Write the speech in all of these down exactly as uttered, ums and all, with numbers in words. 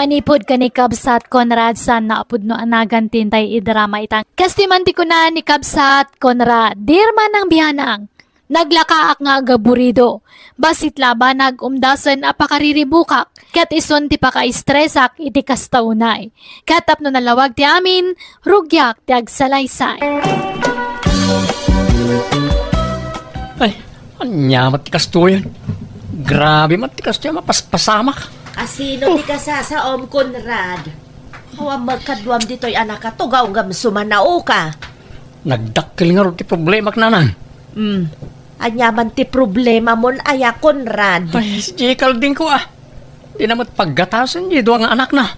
Manipud ken ni Kabsat Conrad, saan a pudno a nagan ti intay idrama ita. Kastoy man ti kuna ni Kabsat Conrad, "Dear Manang Bianang, naglakaak nga agaburido. Bassit la a banag umdasen a pakariribukak, ket isun ti pakaestresak iti kasta unay. Ket tapno nalawag ti amin, rugiak ti agsalaysay." Ay, ania met ti kastoyen? Grabe met ti kastoy a mapaspasamak. Asino ti kasasaom, Conrad? Awan met kaduam ditoy a nakatugaw ngem sumanaoka. Nagdakkel ngarud ti problemak, nanang. Hmm. Ania man ti problemamon aya, Conrad? Ay, si Kaldingko, ah. Dina met paggatasen ti dua nga anakna.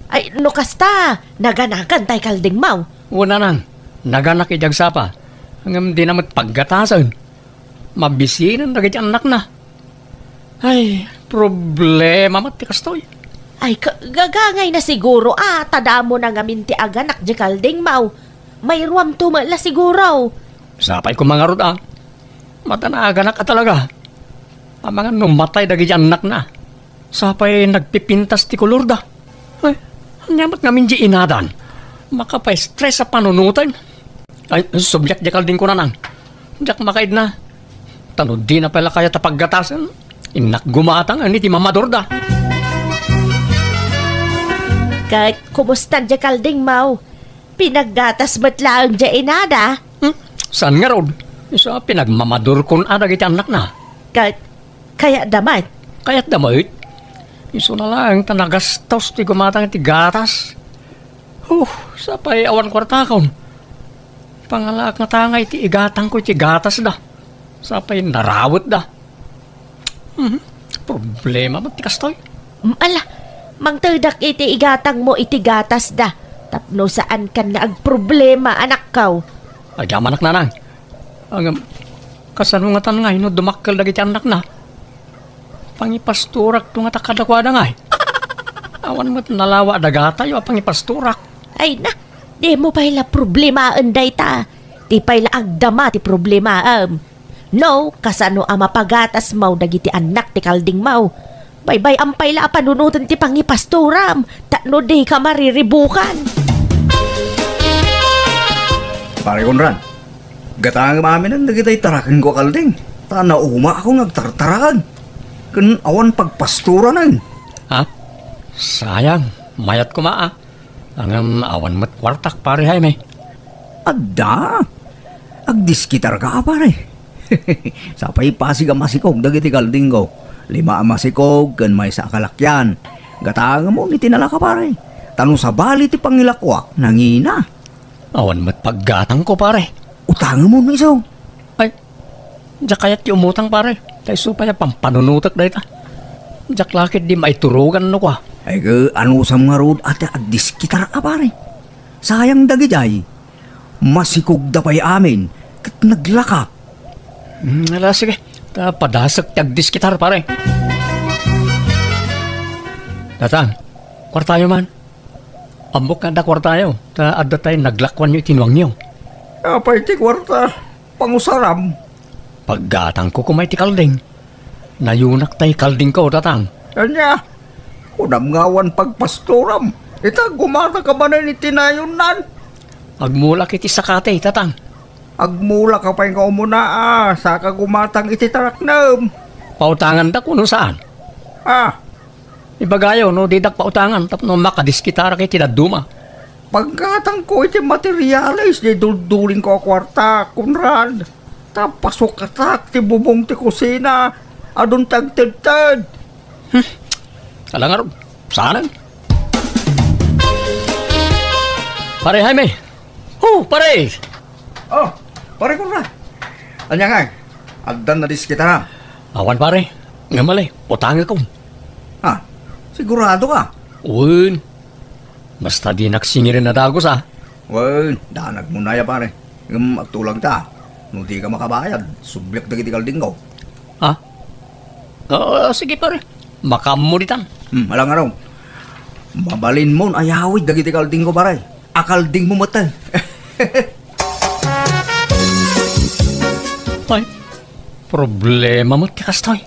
Ay, no kasta, naganakan tay Kaldingmaw? Wen, nanang, naganak idi agsapa. Ngem dina met paggatasen. Mabisinen dagiti annakna. Ay, problema met ti kastoy. Ay, ka-, gagangayna siguro, ah, ta damona ngamin ti aganak di Kaldingmaw. Mairuamto met la siguro. Sapay koma ngarud, ah. Mata naaganak a talaga. Amangan no matay dagiti annakna. Sapay nagpipintas ti kolorda. Ay, ania met ngamin di inadan? Makapaestres a panunoten. Ay, subliak di Kaldingko, nanang. Diak makaidna. Ta no dina pay la kayat a paggatasen, innak gumatang iti mamadurda. Ket kumusta di Kaldingmaw? Pinaggatas met laeng di inada? Hmm? Saan ngarud? Isu a pinagmamadurkon a dagiti annakna. Ket kayatda met? Kayatda met? Isuna laeng ta nagastos ti gumatang iti gatas. Huh, sapay awan kuartakon. Pangalaak nga tangay ti igatangko iti gatasda. Sapay narawetda. Mhm. Problema met ti kastoy. Mm, ala, mangtedak iti igatangmo iti gatasda. Tapno saankan nga agproblema, anakko. Ay, di manak, nanang. Ngem, kasano ngatan ngay no dumakkel dagiti annakna? Pangipastorakto ngata kadakuada ngay. Awan met nalawa dagatayo a pangipastorak. Ay na, dimo pay la problemaen dayta. Ti pay la agdama ti problemaem. No, kasano a mapagatasmo dagiti annak ti Kaldingmaw? Baybay-am pay la a panunoten ti pangipastoram, tapno dika mariribukan. Pare Conrad, gatangem aminen dagiti tarakenko a kalding, ta naumaakon nga agtartaraken ken awan pagpastoranen. Ha? Sayang, mayat koma a. Ngem awan met kuartak, Pare Jaime. Adda. Agdiskitarka a, pare. Sapay pasig a masikog dagiti kaldingko. Lima a masikog ken maysa a kalakian. Gatangemon iti nalaka, pare. Ta no sabali ti pangilakuak, nangina. Awan met paggatangko, pare. Utangemon isu. Ay, diak kayat ti umutang, pare. Ta isu pay a pampanunotek dayta. Diak la ketdi maiturogan no kua. Ay, ke, anusam ngarud a ti agdiskitar a, pare. Sayang dagijay. Masikogda pay amin, ket naglaka. Hmm, ala, sige. Ta padasek ti agdiskitar, pare. Tatang, kuartayo man. Ammok nga adda kuartayo, ta adda tay naglakuanyo iti nuangyo. Apay ti kuarta? Pangusaram. Paggatangko koma iti kalding. Nayunak tay kaldingko, Tatang. Ania? Kunam nga awan pagpastoram. Ita, gumataka manen iti nayonnan. Agmulak iti sakati, Tatang. Agmulaka pay nga umuna a, saka gumatang iti taraknem. Pautangandak wenno saan? Ah, Ibagayo no didak pautangan tapno makadiskitarak iti dadduma. Paggatangko iti materiales di duldulingko a kuarta, Conrad. Ta pasukatak ti bubong ti kusina. Adun ti agtedted. Hmm. Ala ngarud, saanen? Pare Jaime! Ho, pare! Oh, pare Conrad. Ania ngay? Addan nadiskitaram? Awan, pare. Ngem ali, utangekon. Ha? Sigurado ka? Wen. Basta dinak singiren a dagus, a. Wen, danagmon aya, pare. Ngem agtulagta. No dika makabayad, subliak dagiti kaldingko. Ha? Ah, sige, pare. Makaammo ditan. Hmm, alangarong. Mabalinmon ayawid dagiti kaldingko, pare. A kaldingmo met. Ay, problema met ti kastoy.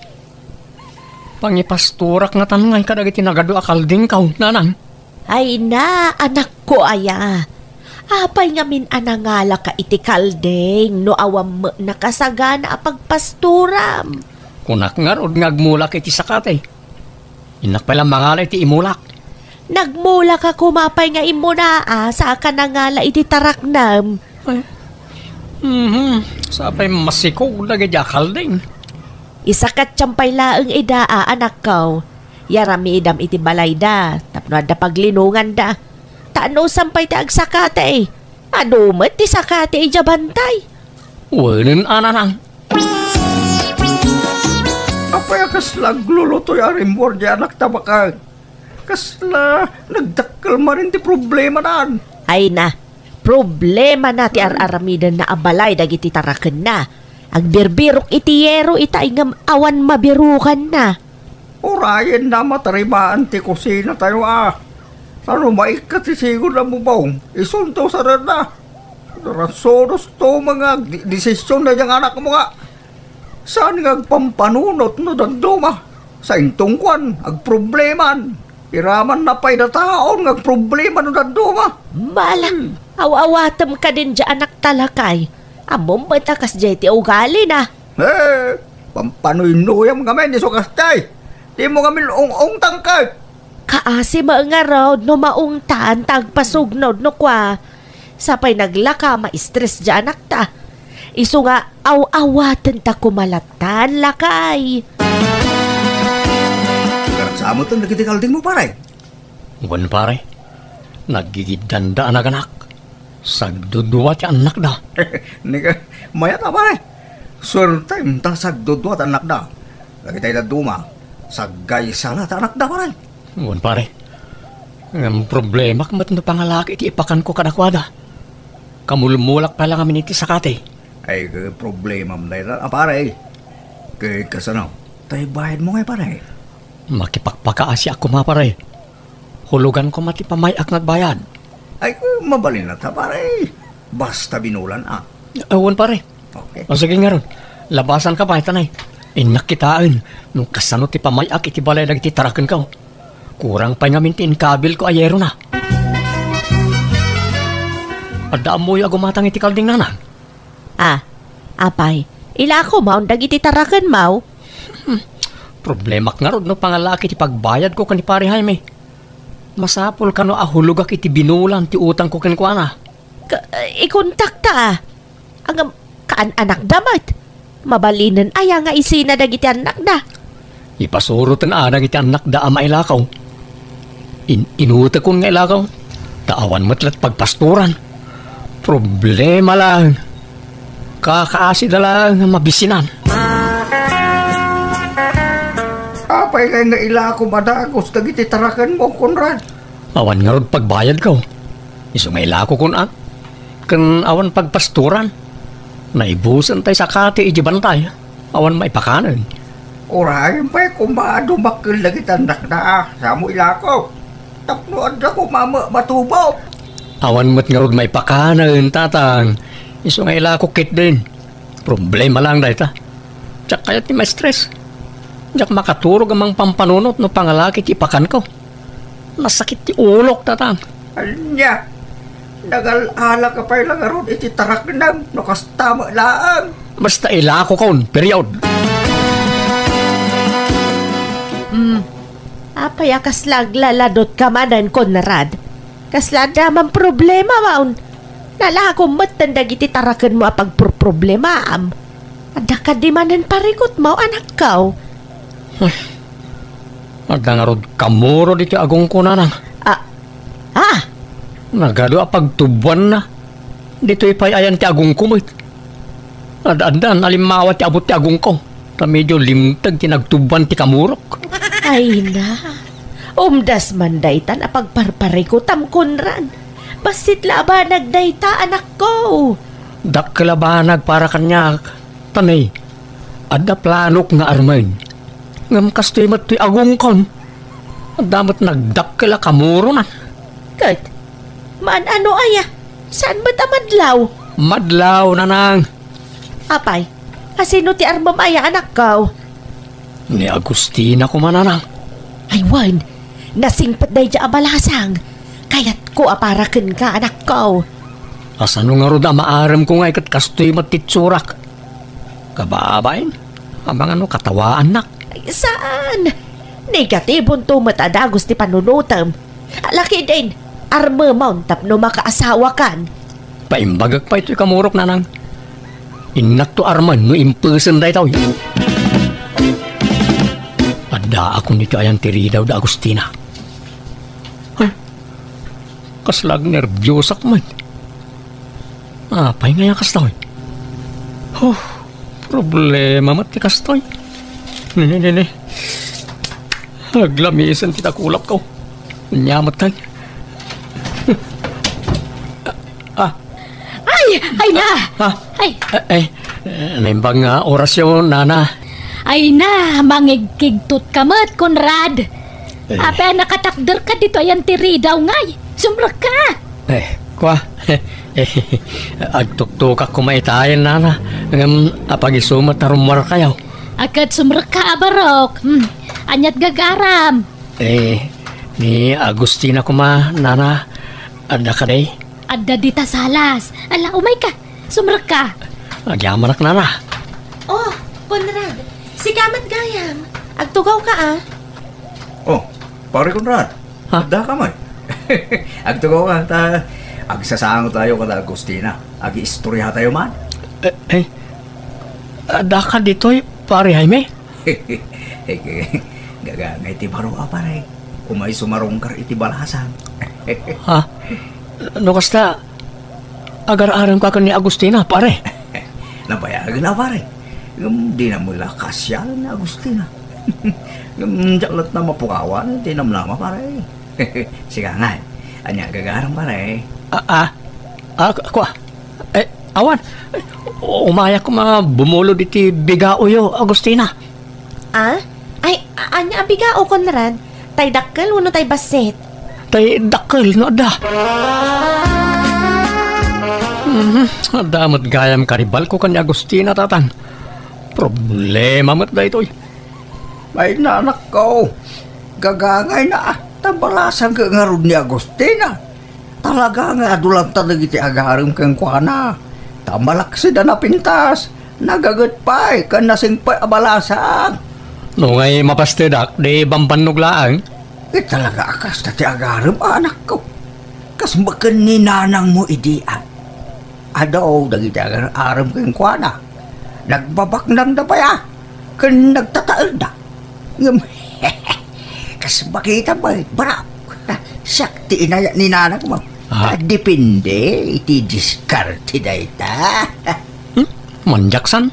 Pangipastorak ngatan ngay kadagiti nagadu a kaldingko, nanang. Ay na, anakko aya. Apay ngamin a nangalaka iti kalding no awan met nakasagana a pagpastoram? Kunak ngarud nga agmulak iti sakati. Innak pay la mangala iti imulak. Nagmulak a kumapay nga immunaa, saka nangala iti taraknam. Ay. Mhm. Sapay masikog dagiti a kalding. Isakatyan pay laeng ida a anakko. Yaramidam iti balayda, tapno adda paglinonganda. Ta anusam pay ti agsakati. Adu met ti sakati idiay bantay. Wen, nanang. Apay a kasla aglulutoy a rimmuar diay anakta baket? Kasla nagdakkel manen ti problemanan. Ay na, problemana ti ar-aramidenna a balay dagiti tarakenna. Agbirbirok iti yero itay ngem awan mabirukanna. Urayenna matarimaan ti kusinatayo a. Sano maikkat ti sigud a bubong, isunto sarenna. Rasunos to mga di-, desisyon na diyang anakmo nga. Saan nga agpampanunot no dadduma? Sa intungkuan, agprobleman. Iraman na pay dataon nga agproblema no dadduma. Mala, hmm. Aw-awatem kadin diay anak talakay. Ammom met a kasdiay ti ugalina. Eh, pampanuynoyam ngamin isu kasdiay. Dimo ngamin ung-ungtang ket. Kaasi met ngarud no maungtan ta agpasugnod no kua. Sapay naglaka, ma-stress diay anakta. Isu nga aw-awaten ta kumalatan lakay. Nagsamoten dagiti kaldingmo, pare? Wen, pare. Naggigiddanda a naganak. Sagdudua ti annakda. Nika, mayat a, pare. Suertem ta sagdudua ti annakda. Dagitay dadduma, saggaysa la ti annakda, pare. Wen, pare. Ngem problemak met no pangalaki ti ipakanko kadakuada. Kamulmulak pay la ngamin iti sakati. Ay, ke problemam dayta, a, pare. Ke, kasano? Tay bayadmo ngay, pare? Makipakpakaasiak koma, pare. Hulugan koma ti pamay-ak nga agbayad. Ay, mabalin ta, pare. Basta binulan, a. Awan, pare. Okay. O, sige ngarud. Labasan ka, pare, tanay. Innak kitaen no kasano ti pamay-ak iti balay dagiti tarakenko. Kurang pay ngamin ti inkabilko a yerona. Adda ammoyo a gumatang iti kalding, nanang? Ah, apay, ilako maon dagiti tarakenmo? Hmm, problemak ngarud no pangalaki ti pagbayadko ken ni Pare Jaime. Masapul kano a hulogak iti binulan ti utangko kenkuana? Ka-, ikontakta, a. Ngem, kaan-anakda met. Mabalinen aya nga isina dagiti annakda? Ipasuroten a dagiti annakda a mailako. In-, inutekon nga ilako, ta awan met la ti pagpastoran. Problema laeng. Kakaasida laeng nga mabisinan. Apay ngay nga ilakom a dagus dagiti tarakenmo, Conrad? Awan ngarud pagbayadko. Isu nga ilakokon a. Ken awan pagpastoran. Naibusen tay sakati iti bantay. Awan maipakanen. Urayen pay koma a dumakkel dagiti annakda a. Samo ilako. Tapno adda koma ma-, matubo. Awan met ngarud maipakanen, tatang. Isu nga ilako ketdin. Problema laeng dayta. Diak kayat ti ma-stress. Diak makaturog a mangpampanunot no pangalaki ti ipakanko. Nasakit ti ulok, tatang. Ania? Nagal-ala ka pay la ngarud iti taraknam no kasta met laeng. Basta ilakokon, period. Hmm. Apay a kasla aglaladutka manen, Conrad? Kasla adda man problema, waon? Nalakom metten dagiti tarakenmo a pagproproblemaam. Adda kadi manen parikutmo, anakko? Ay, adda ngarud kamuro ditoy agongko, nanang. Ah, ah! Nagadu a pagtuboanna. Ditoy pay ayan ti agongko met. Ad-addan a limmawa ti abut ti agongko, ta medio limteg ti nagtuboan ti kamurok. Ay na, umdas man daytan a pagparparikutam, Conrad. Bassit la a banag dayta, anakko. Dakkel a banag para kaniak, ta ne, adda planok nga armen. Ngem kastoy met toy agongkon. Adda met nagdakkel a kamuronan. Ket, maan-ano aya? Saan met a madlaw? Madlaw, nanang. Apay, asino ti armem aya, anakko? Ni Agustina koma, nanang. Ay wen, nasingpet daydiay a balasang. Kayatko a para kenka, anakko. Kasano ngarud a maaremko ngay ket kastoy met ti itsurak? Kababain, amangan no katawaannak. Ay, saan? Negatibonto met a dagus ti panunotem. Lakidin, armemon tapno makaasawakan. Paimbagek pay toy kamurok, nanang. Innakto armen no impesen daytoy. Addaakon ditoy ayan ti ridaw da Agustina. Ay, kasla agnerbiosak met. Apay ngay a kastoy? Huh, problema met ti kastoy. Nini, nini. Aglamisen ti dakulapko. Ania metten? Ah. Ay, ay na! Ah. Ay. Eh, eh, naimbag nga orasyo, nana. Ay na, mangigkigtot ka met, Conrad. Eh. Apay a nakatakderka ditoy ayan ti ridaw ngay? Sumrekka! Eh, kua. Eh, agtuktukak koma itayen, nana. Ngem apag isu met a rummuarkayo? Ket sumrekka a barok. Hmm. Aniat gagaram? Eh, ni Agustina koma, nana, adda kadi? Adda dita salas. Ala, umayka. Sumrekka. Agyamanak, nana. Oh, Conrad. Sika met gayam. Agtugawka, ah. Oh, Pare Conrad. Ha? Adda ka man. Agtugawka ta agsasangotayo kada Agustina. Agiistoriatayo man. Eh, eh. Adda ka ditoy, Pare Jaime? Gagangay ti baro a pare. Umay sumarungkar iti balasang. Ha? No kasta, agar-arem ka ken ni Agustina, pare? Nabayagen a, pare. Ngem dina met la kaasialan ni Agustina. Ngem diak latta mapukawan ti namnama, pare. Sika ngay, ania gagaram, pare? Ah, ah. Ah, kua. Eh, awan. Umayak koma bumulod iti bigaoyo, Agustina. Ah? Ay, a-, ania a bigao, Conrad? Tay dakkel wenno tay bassit? Tay dakkel no adda. Mhm, adda met gayam karibalko ken ni Agustina, tatang. Problema met daytoy. Ay, nanakko. Gagangayna, ta balasang ket ngarud ni Agustina. Talaga nga adu latta dagiti agarem kenkuana. Ta malaksid a napintas, nagaget pay ken nasingpet a balasang. No ngay mapastedak, di bambannog laeng. Ket talaga a kasta ti agarem, anakko. Kas baken ni nanangmo idi, a. Adu dagiti agar-arem kenkuana. Nagbabaknangda pay, a, ken nagtataelda. Ngem, kas makita met, barok. Siak ti inayat ni nanangmo. Ah. Depende iti diskarte dayta. Hmm? Manjaksan?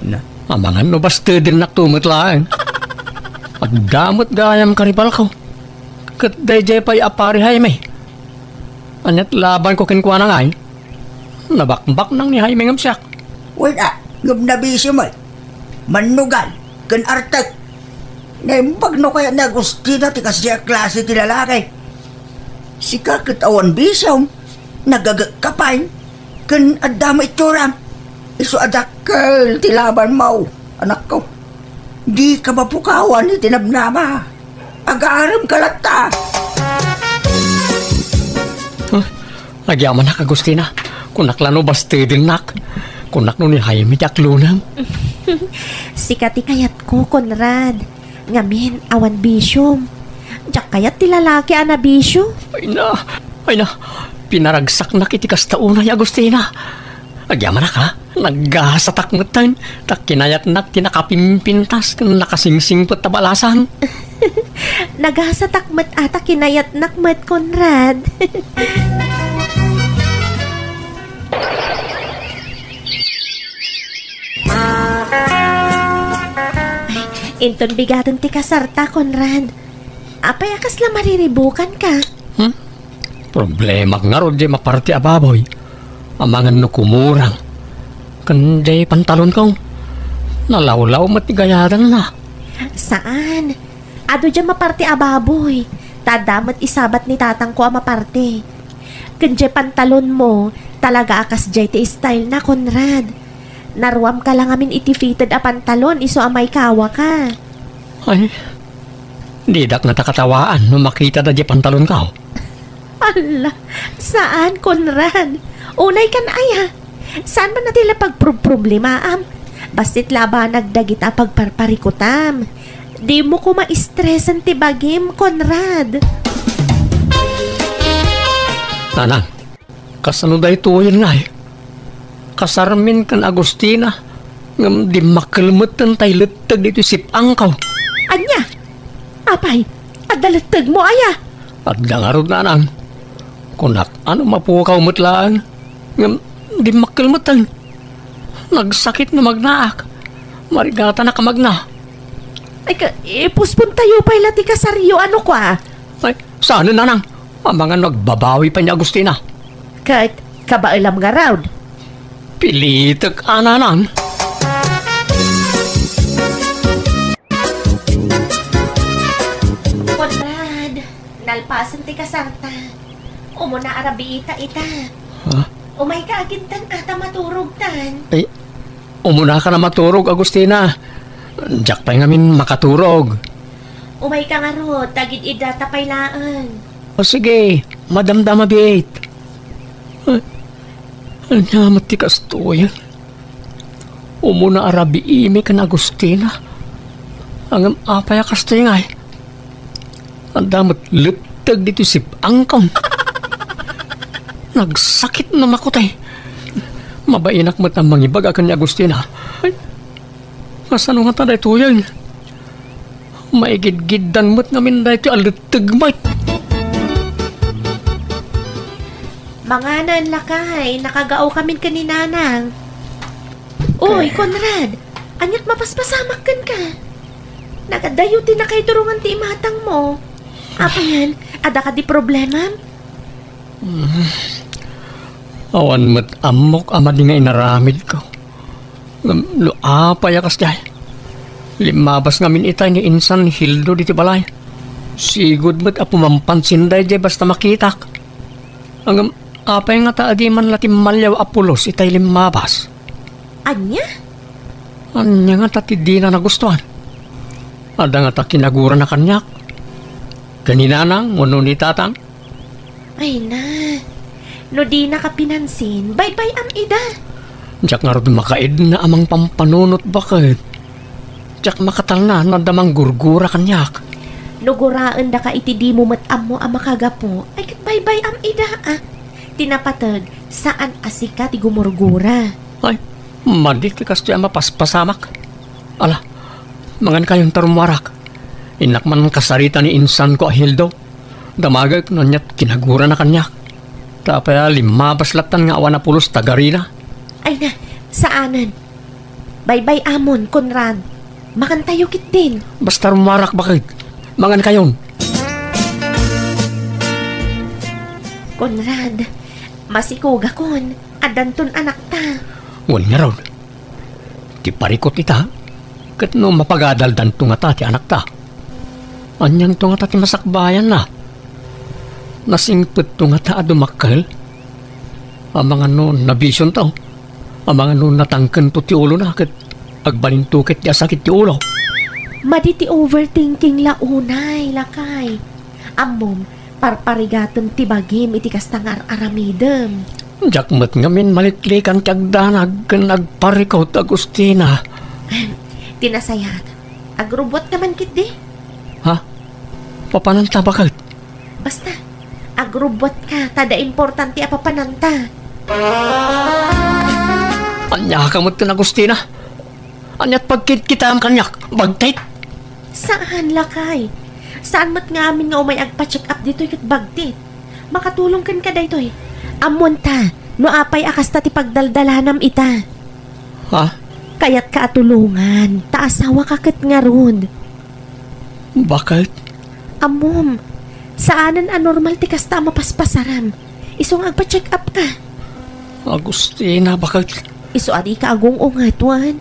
Na? Amangan no bastedennak to met laeng. Adda met gayam karibalko. Ket daydiay pay a Pare Jaime. Aniat labanko kenkuana ngay? Nabakbaknang ni Jaime ngem siak. Wen a, ngem nabisio met. Mannugal ken artek. Naimbag no kayat ni Agustina ti kasdiay a klase ti lalaki. Sika ket awan bisiom, nagagekka pay, ken adda met itsuram. Isu a dakkel ti labanmo, anakko. Dika mapukawan iti namnama. Agarem ka latta. Huh? Agyamanak, Agustina. Kunak la no bastedennak. Kunak no ni Jaime ti aklonem. Sika ti kayatko, Conrad. Ngamin, awan bisiom. Diak kayat ti lalaki a nabisio. Ay na, ay na. Pinaragsaknak iti kasta unay, Agustina. Agyamanak, ha? Nagasatak metten, ta kinayatnak ti nakapimpintas ken nakasingsingpet a balasang. Nagasatak met a ta kinayatnak met, Conrad. Inton bigaten ti kasarta, Conrad. Apay a kasla mariribukanka? Hmm? Problemak ngarud diay maparti a baboy. Amangan no kumurang. Ken diay pantalonko. Nalawlaw met ti gayadangna. Saan? Adu diay maparti a baboy. Ta adda met isabat ni tatangko a maparti. Ken diay pantalonmo, talaga a kasdiay ti style na, Conrad. Naruamka la ngamin iti fitted a pantalon isu a maikawaka. Ay, didak ngata katawaan no makita daydiay pantalonko. Alla, saan, Conrad. Unay kan aya. Saan man a ti la pagproproblemaam? Bassit la a banag dagita a pagparparikutam. Dimo koma stresen ti bagim, Conrad. Nanang, kasano daytoyen ngay? Kasarmin ken Agustina, ngem dimmakkel metten tay letteg ditoy sip-angko. Ania? Apay, adda lettegmo aya? Adda ngarud, nanang. Kunak, ano mapukaw met laeng? Ngem dimmakkel metten. Nagsakit no magnaak. Marigatanak a magna. Ay, ka, ipuspon tayo pay la ti kasaryo, ano kwa? Ay, saan, nanang? Amangan no agbabawi pay ni Agustina. Ket, kabaelam ngarud. Pilitek a, nanang. Conrad, nalpasen ti kasarta. Umuna a rabiita ita. Ha? Umayka agintan a ta maturogtan. Ay, umunaka a maturog, Agustina. Diak pay ngamin makaturog. Umayka ngarud, ta agid-iddata pay laeng. O sige, madamdama biit. Ay, ania met ti kastoy? Umuna a rabiimi ken Agustina. Ngem apay a kastoy ngay? Adda met letteg ditoy sip-angko. Nagsakit no makutay. Mabainak met a mangibaga ken ni Agustina. Ay, kasano ngata daytoyen? Maigidgiddan met ngamin daytoy a letteg met. Manganen, lakay, nakagaokamin ken ni Nanang. Uy, Conrad, aniat mapaspasamak kenka? Nagadayo ti nakaiturongan ti imatangmo. Apayan, adda kadi problemam? Mm. Awan met ammok a madi nga inaramidko. Ngem no apay a kasdiay, limmabas ngamin itay ni insan Hildo ditoy balay. Sigud met a pumampansin daydiay basta makitak. Ngem apay ngata a di man la timmalliaw a pulos itay limmabas? Ania? Ania ngata ti dina nagustuan? Adda ngata kinagurana kaniak? Ken ni Nanang wenno ni Tatang? Ay na, no dinaka pinansin, baybay-am ida. Diak ngarud makaidna a mangpampanunot baket. Diak makatalna no adda manggurgura kaniak. No guraendaka iti dimo met ammo a makagapu, ay ket baybay-am ida, a. Ti napateg, saan a sika ti gumurgura. Ay, madi ti kastoy a mapaspasamak. Ala, mangankayon ta rummuarak. Innak man kasarita ni insanko a Hildo. Damagek no aniat kinagurana kaniak. Ta apay a limmabas lattan nga awan a pulos ta garina. Ay na, saanen. Baybay-amon, Conrad. Makantayo ketdin. Basta rummuarak baket. Mangankayon. Conrad, masikugakon. Addanton anakta. Wen ngarud. Ti parikut ita, ket no mapagadaldanto ngata ti anakta, anianto ngata ti masakbayanna? Nasingpetto ngata a dumakkel? Amangan no nabisionto? Amangan no natangkento ti ulona ket agbalinto ket ti asakit ti ulo? Madi ti overthinking la unay, lakay. Ammom, parparigatem ti bagim iti kasta nga ar-aramidem. Diak met ngamin maliklikan ti agdanag ken agparikut, Agustina. Ahem. Ti nasayaat, agrubbuatka man ketdi. Ha? Papananta baket? Basta, agrubbuatka, ta adda importante a papananta. Ania ka met ken Agustina? Aniat pagkitkitaem kaniak? Bagtit? Saan, lakay. Saan met nga amin nga umay agpa-check up ditoy ket bagtit. Makatulong kenka daytoy. Ammonta, no apay a kasta ti pagdaldalanam ita. Ha? Kayatka a tulongan, ta asawaka ket ngarud. Baket? Ammom, saanen a normal ti kasta a mapaspasaram. Isu nga agpa-check up ka. Agustina, baket? Isu a dika agung-unget, wen?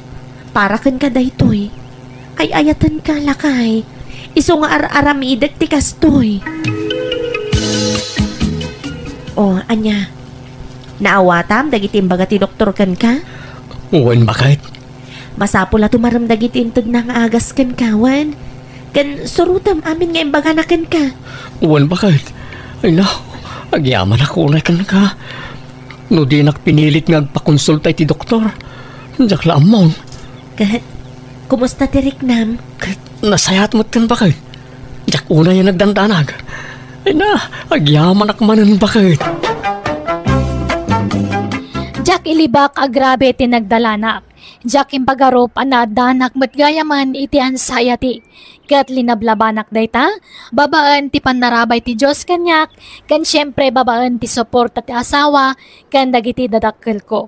Para kenka daytoy. Ay-ayatenka, lakay. Isu nga ar-aramidek ti kastoy. O, ania? Naawatam dagiti imbaga ti doktor kenka? Wen, baket? Masapul a tumarem dagiti intedna nga agas kenka, wen? Ken surotem amin nga imbagana kenka. Wen, baket. Ay, no. Agyamanak unay kenka. No dinak pinilit nga agpakonsulta iti doktor, diak la ammon. Ket, kumusta ti riknam? Ket, nasayaat metten, baket. Diak unay a nagdandanag. Ay na, agyamanak manen, baket. Diak ilibak a grabe ti nagdalanak. Diak impagarup a naaddanak met gayamen iti anxiety. Ket linablabanak dayta, babaen ti pannarabay ti Dios kaniak, ken siempre babaen ti suporta ti asawa ken dagiti dadakkelko.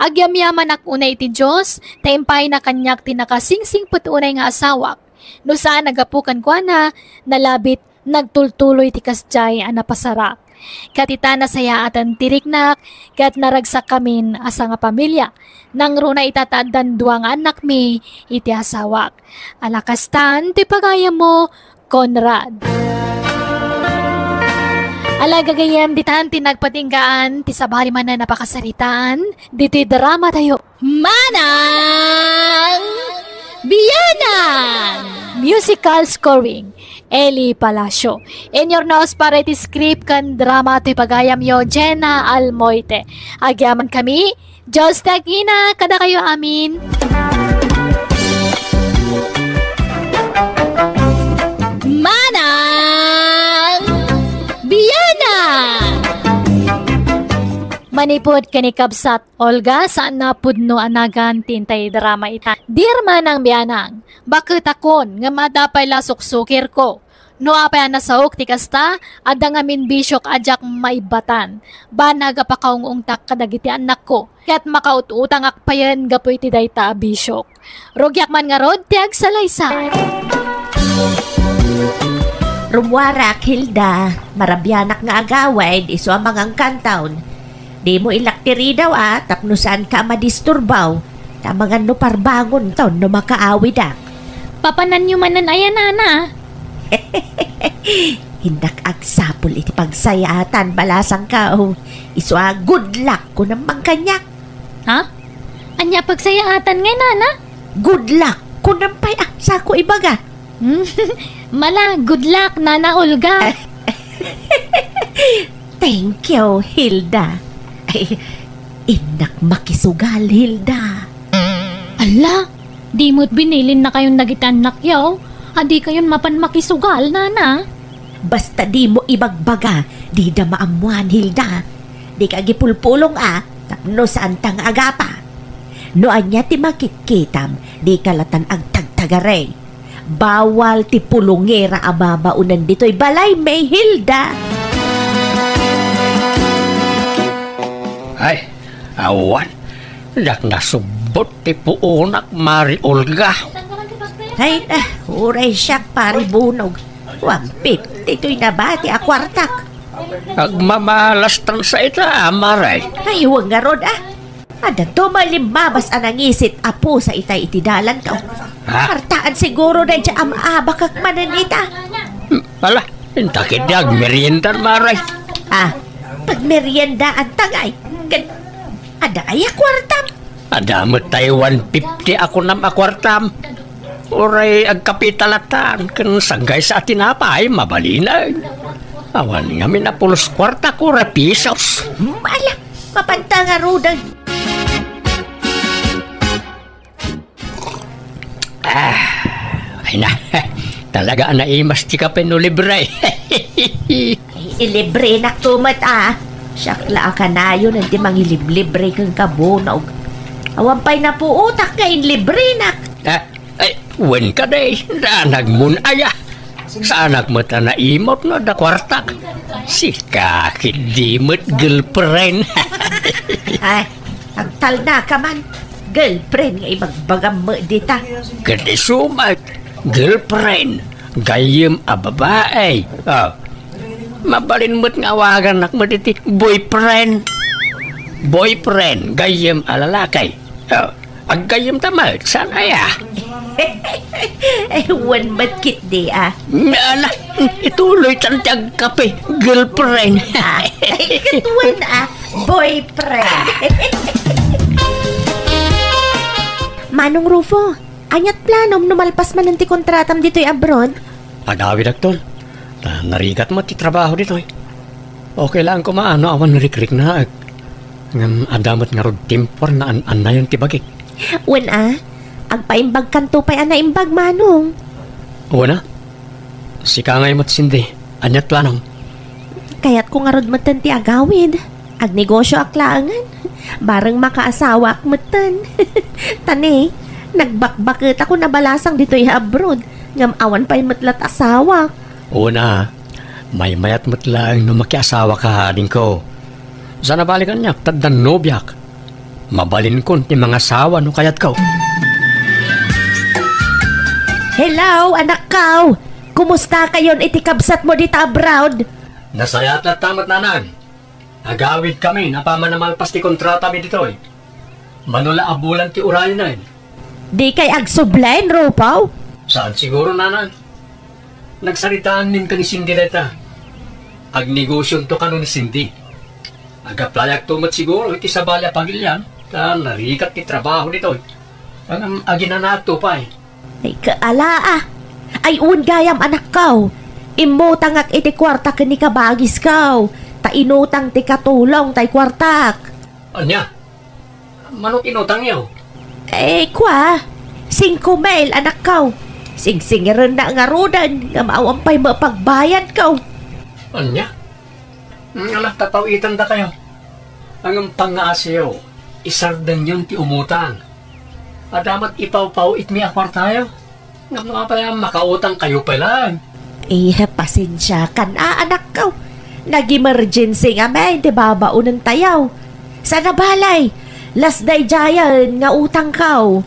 Agyamyamanak unay iti Dios, ta impayna kaniak ti nakasingsingpet unay nga asawak. No saan a gapu kenkuana, nalabit nagtultuloy ti kasdiay a napasarak. Ket ita, nasayaaten ti riknak, ket naragsakkamin a sangapamilia. Nangruna ita ta addan dua nga annakmi iti asawak. Ala kastan ti pagayammo, Conrad. Ala gagayem, ditan ti nagpatinggaan ti sabali manen a pakasaritaan ditoy drama tayo. Manang Bianang! Musical scoring, Eli Palacio. Inyurnos para iti script ken drama toy pagayamyo, Jenna Almoite. Agyamankami, Dios ti agina kadakayo amin. Manang Bianang! Manipud ken ni kabsat Olga, saan a pudno a nagan ti intay drama ita. Dear Manang Bianang, baketakon ngem adda pay la suksukirko. No apay a nasaok ti kasta, adda ngamin bisiok a diak maibbatan. Banag a pakaung-ungtak kadagiti annakko, ket makaut-utangak payen gapu iti dayta a bisiok. Rugiak man ngarud ti agsalaysay. Rummuarak, Hilda. Marabianak nga agawid, isu a mangangkantaon. Dimo ilak ti ridaw a, tapno saanka a madisturbaw. Ta amangan no parbangonton no makaawidak. Papananyo manen aya, nana? Innak agsapul iti pagsayaatan, balasangka. Isu a, good luck, kunam man kaniak. Ha? Ania pagsayaatan ngay, nana? Good luck, kunam pay a, sako ibaga. Mala, good luck, Nana Olga. Thank you, Hilda. Ay, innak makisugal, Hilda. Ala, di met binilinnakayon dagiti annakyo. Adikayon mapan makisugal, nana. Basta dimo ibagbaga, dida maammuan, Hilda. Dika agipulpulong a, tapno saanta nga agapa. No ania ti makitkitam, dika latan agtagtagari. Bawal ti pulongera a babaonen ditoy balaymi, Hilda. Ay, awan. Diak nasubbot ti puonak, Mari Olga. Ay, ah, uray siak, Pari Bunog. One fifty toy nabati a kuartak. Agmamalastan sa ita, Mari. Ay, wen ngarud, ah. Adda to malimmabas a nangisit a pusa itay iti dalanto. Ha? Kartaan siguro daydiay a maabakak manen ita. Hmm, ala, inta ketdi agmeriendan, Mari. Ah, pagmeriendaan ta ngay. Ket, adda aya kuartam? Adda met tay one fifty a kunam a kuartam. Uray agkapitalatan ken saggaysa a tinapay, mabalinen. Awan ngamin a pulos kuarta ko ra pisos. Hmm, ala, mapanta ngaruden. Ah, ay na. Talaga a naimas ti kape no libre. Ay, ilibrenak to met, ah. Siak la a kanayon ti mangiliblibre kenka, Bunog. Awan pay napuotak nga inlibrenak. Ah, ay, wen kadi, danagmon aya. Saanak met a naimut no adda kuartak. Sika ketdi met girlfriend. Ay, agtalnaka man. Girlfriend nga ibagbagam met dita. Ket isu met, girlfriend, gayyem a babai. Ah, mabalin met nga awagannak met iti boyfriend. Boyfriend, gayyem a lalaki. Ah, aggayyem ta met, saan aya? Ay, wen met ketdi, ah. Ala, ituloytan ti agkape, girlfriend. Ah, ay, ket wen, ah, boyfriend. Manong Rufo, Ania't planom no malpas manen ti kontratam ditoy abroad? Agawidakton. Ta narigat met ti trabaho ditoy. Okay laeng koma no awan rikriknaek. Ngem adda met ngarud timpuarna an-annayon ti bagik. Wen a, agpaimbagkanto pay a naimbag, Manong. Wen a, sika ngay met, Cindy. Ania't planom? Kayatko ngarud metten ti agawid. Agnegosioak laengen. Bareng makaasawaak metten. Ta ne, nagbakbaketako nabalasang ditoy abroad. Ngem awan pay met la't asawak. Wen a, maymayat met laeng no makiasawaka, adingko. Saan a bale kaniak, ta addan nobiak. Mabalinkon ti mangasawa no kayatko. Hello, anakko! Kumustakayon iti kabsatmo dita abroad? Nasayaat latta met, nanang. Agawidkamin apaman a malpas ti kontratami ditoy. Mano la a bulan ti urayen. Dikay agsubli, Rufo? Saan siguro, nanang. Nagsaritaanmin ken ni Cindy dayta. Agnegosionto kano ni Cindy. Agaplayakto met siguro iti sabali a pagilian, ta narigat ti trabaho ditoy. Ngem aginanaakto pay. Ay, kaala, a. Ay, wen gayam, anakko. Immutangak iti kuarta ken ni kabagisko. Ta inutang ti katulong tay kuartak. Ania? Mano ti inutangyo? Eh, kua, singko mil, anakko. Singsingirennak ngaruden, ngem awan pay mapagbayadko. Ania? Hmm, ala, ta paw-itandakayo. Ngem pangngaasiyo, isardengyon ti umutang. Adda met ipawpaw-itmi a kuartayo. Ngem no apay a makautangkayo pay laeng? Eh, pasensiakan a, anakko. Nag-emergency ngamin ti babaonentayo. Saan a bale, las daydiayen nga utangko.